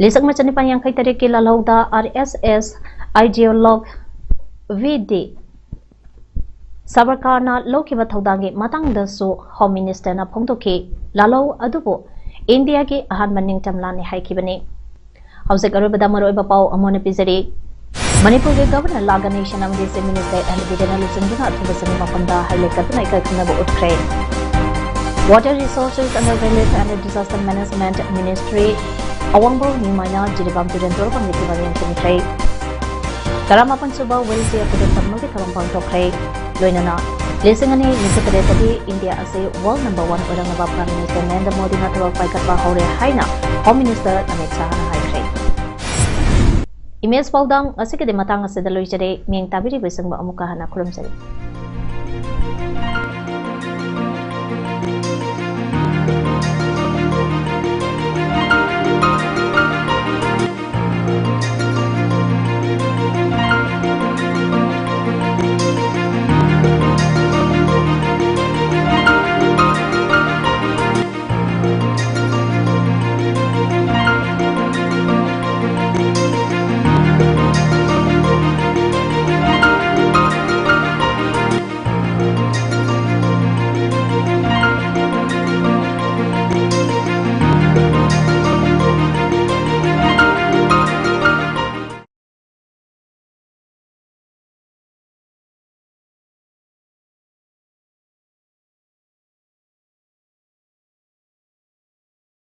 ꯂꯤꯁꯤꯡ ꯑꯃ ꯆꯅꯤꯄꯥꯟ ꯌꯥꯡꯈꯩ ꯇꯔꯦꯠꯀꯤ ꯂꯥꯜꯍꯧꯗ ꯑꯥꯔ ꯑꯦꯁ ꯑꯦꯁ ꯑꯥꯏꯗꯤꯌꯣꯂꯣꯒ ꯚꯤ ꯗꯤ ꯁꯥꯕꯔꯀꯥꯔꯅ ꯂꯧꯈꯤꯕ ꯊꯧꯗꯥꯡꯒꯤ ꯃꯇꯥꯡꯗꯁꯨ ꯍꯣꯝ ꯃꯤꯅꯤꯁꯇꯔꯅ ꯐꯣꯡꯗꯣꯛꯈꯤ꯫ ꯂꯥꯜꯍꯧ ꯑꯗꯨꯕꯨ ꯏꯟꯗꯤꯌꯥꯒꯤ ꯑꯍꯥꯟꯕ ꯅꯤꯡꯇꯝ ꯂꯥꯟꯅꯤ ꯍꯥꯏꯈꯤꯕꯅꯤ꯫ ꯍꯧꯖꯤꯛ ꯑꯔꯣꯏꯕꯗ ꯃꯔꯨꯑꯣꯏꯕ ꯄꯥꯎ ꯑꯃꯨꯛ ꯍꯟꯅ ꯄꯤꯖꯔꯤ꯫ ꯃꯅꯤꯄꯨꯔꯒꯤ ꯒꯚꯔꯅꯔ ꯂꯥ ꯒꯅꯦꯁꯟ ꯑꯃꯗꯤ ꯆꯤꯐ ꯃꯤꯅꯤꯁꯇꯔ ꯑꯦꯟ ꯕꯤꯔꯦꯟꯅ ꯂꯨꯆꯤꯡꯗꯨꯅ ꯑꯊꯨꯕ ꯆꯪꯕ ꯃꯐꯝꯗ ꯍꯩ ꯂꯩꯀꯠꯇꯨꯅ ꯏꯀꯥꯏ ꯈꯨꯝꯅꯕ ꯎꯠꯈ꯭ꯔꯦ꯫ Water Resources and Relief and Disaster Management Ministry ꯑꯋꯥꯡꯕ ꯅꯤꯡꯃꯥꯏꯅ ꯖꯤꯔꯤꯕꯥꯝ ꯇꯨꯔꯦꯜ ꯇꯣꯔꯕꯥꯟꯒꯤ ꯐꯤꯕꯝ ꯌꯦꯡꯁꯤꯟꯈ꯭ꯔꯦ꯫ ꯇꯔꯥꯃꯥꯄꯟ ꯁꯨꯕ ꯋꯤꯜ ꯆꯤꯌꯔ ꯈꯨꯗꯣꯜ ꯇꯝꯕꯒꯤ ꯊꯧꯔꯝ ꯄꯥꯡꯊꯣꯛꯈ꯭ꯔꯦ꯫ ꯂꯣꯏꯅꯅ ꯂꯤꯁꯤꯡ ꯑꯅꯤ ꯅꯤꯐꯨ ꯇꯔꯦꯠꯇꯒꯤ ꯏꯟꯗꯤꯌꯥ ꯑꯁꯤ ꯋꯥꯔꯜ ꯅꯝꯕꯔ ꯋꯥꯟ ꯑꯣꯏꯔꯛꯅꯕ ꯄ꯭ꯔꯥꯏꯝ ꯃꯤꯅꯤꯁꯇꯔ ꯅꯔꯦꯟꯗ꯭ꯔ ꯃꯣꯗꯤꯅ ꯊꯕꯛ ꯄꯥꯏꯈꯠꯄ ꯍꯧꯔꯦ ꯍꯥꯏꯅ ꯍꯣꯝ ꯃꯤꯅꯤꯁꯇꯔ ꯑꯃꯤꯠ ꯁꯥꯍꯅ ꯍꯥꯏꯈ꯭ꯔꯦ꯫ ꯏꯃꯦꯖ ꯄꯥꯎꯗꯝ ꯑꯁꯤꯒꯤꯗꯤ ꯃꯇꯥꯡ ꯑꯁꯤꯗ ꯂꯣꯏꯖꯔꯦ꯫ ꯃꯤꯌꯦꯡ ꯇꯥꯕꯤꯔꯤꯕꯁꯤꯡꯕꯨ ꯑꯃꯨꯛꯀ ꯍꯟꯅ ꯈꯨꯔꯨꯝꯖꯔꯤ꯫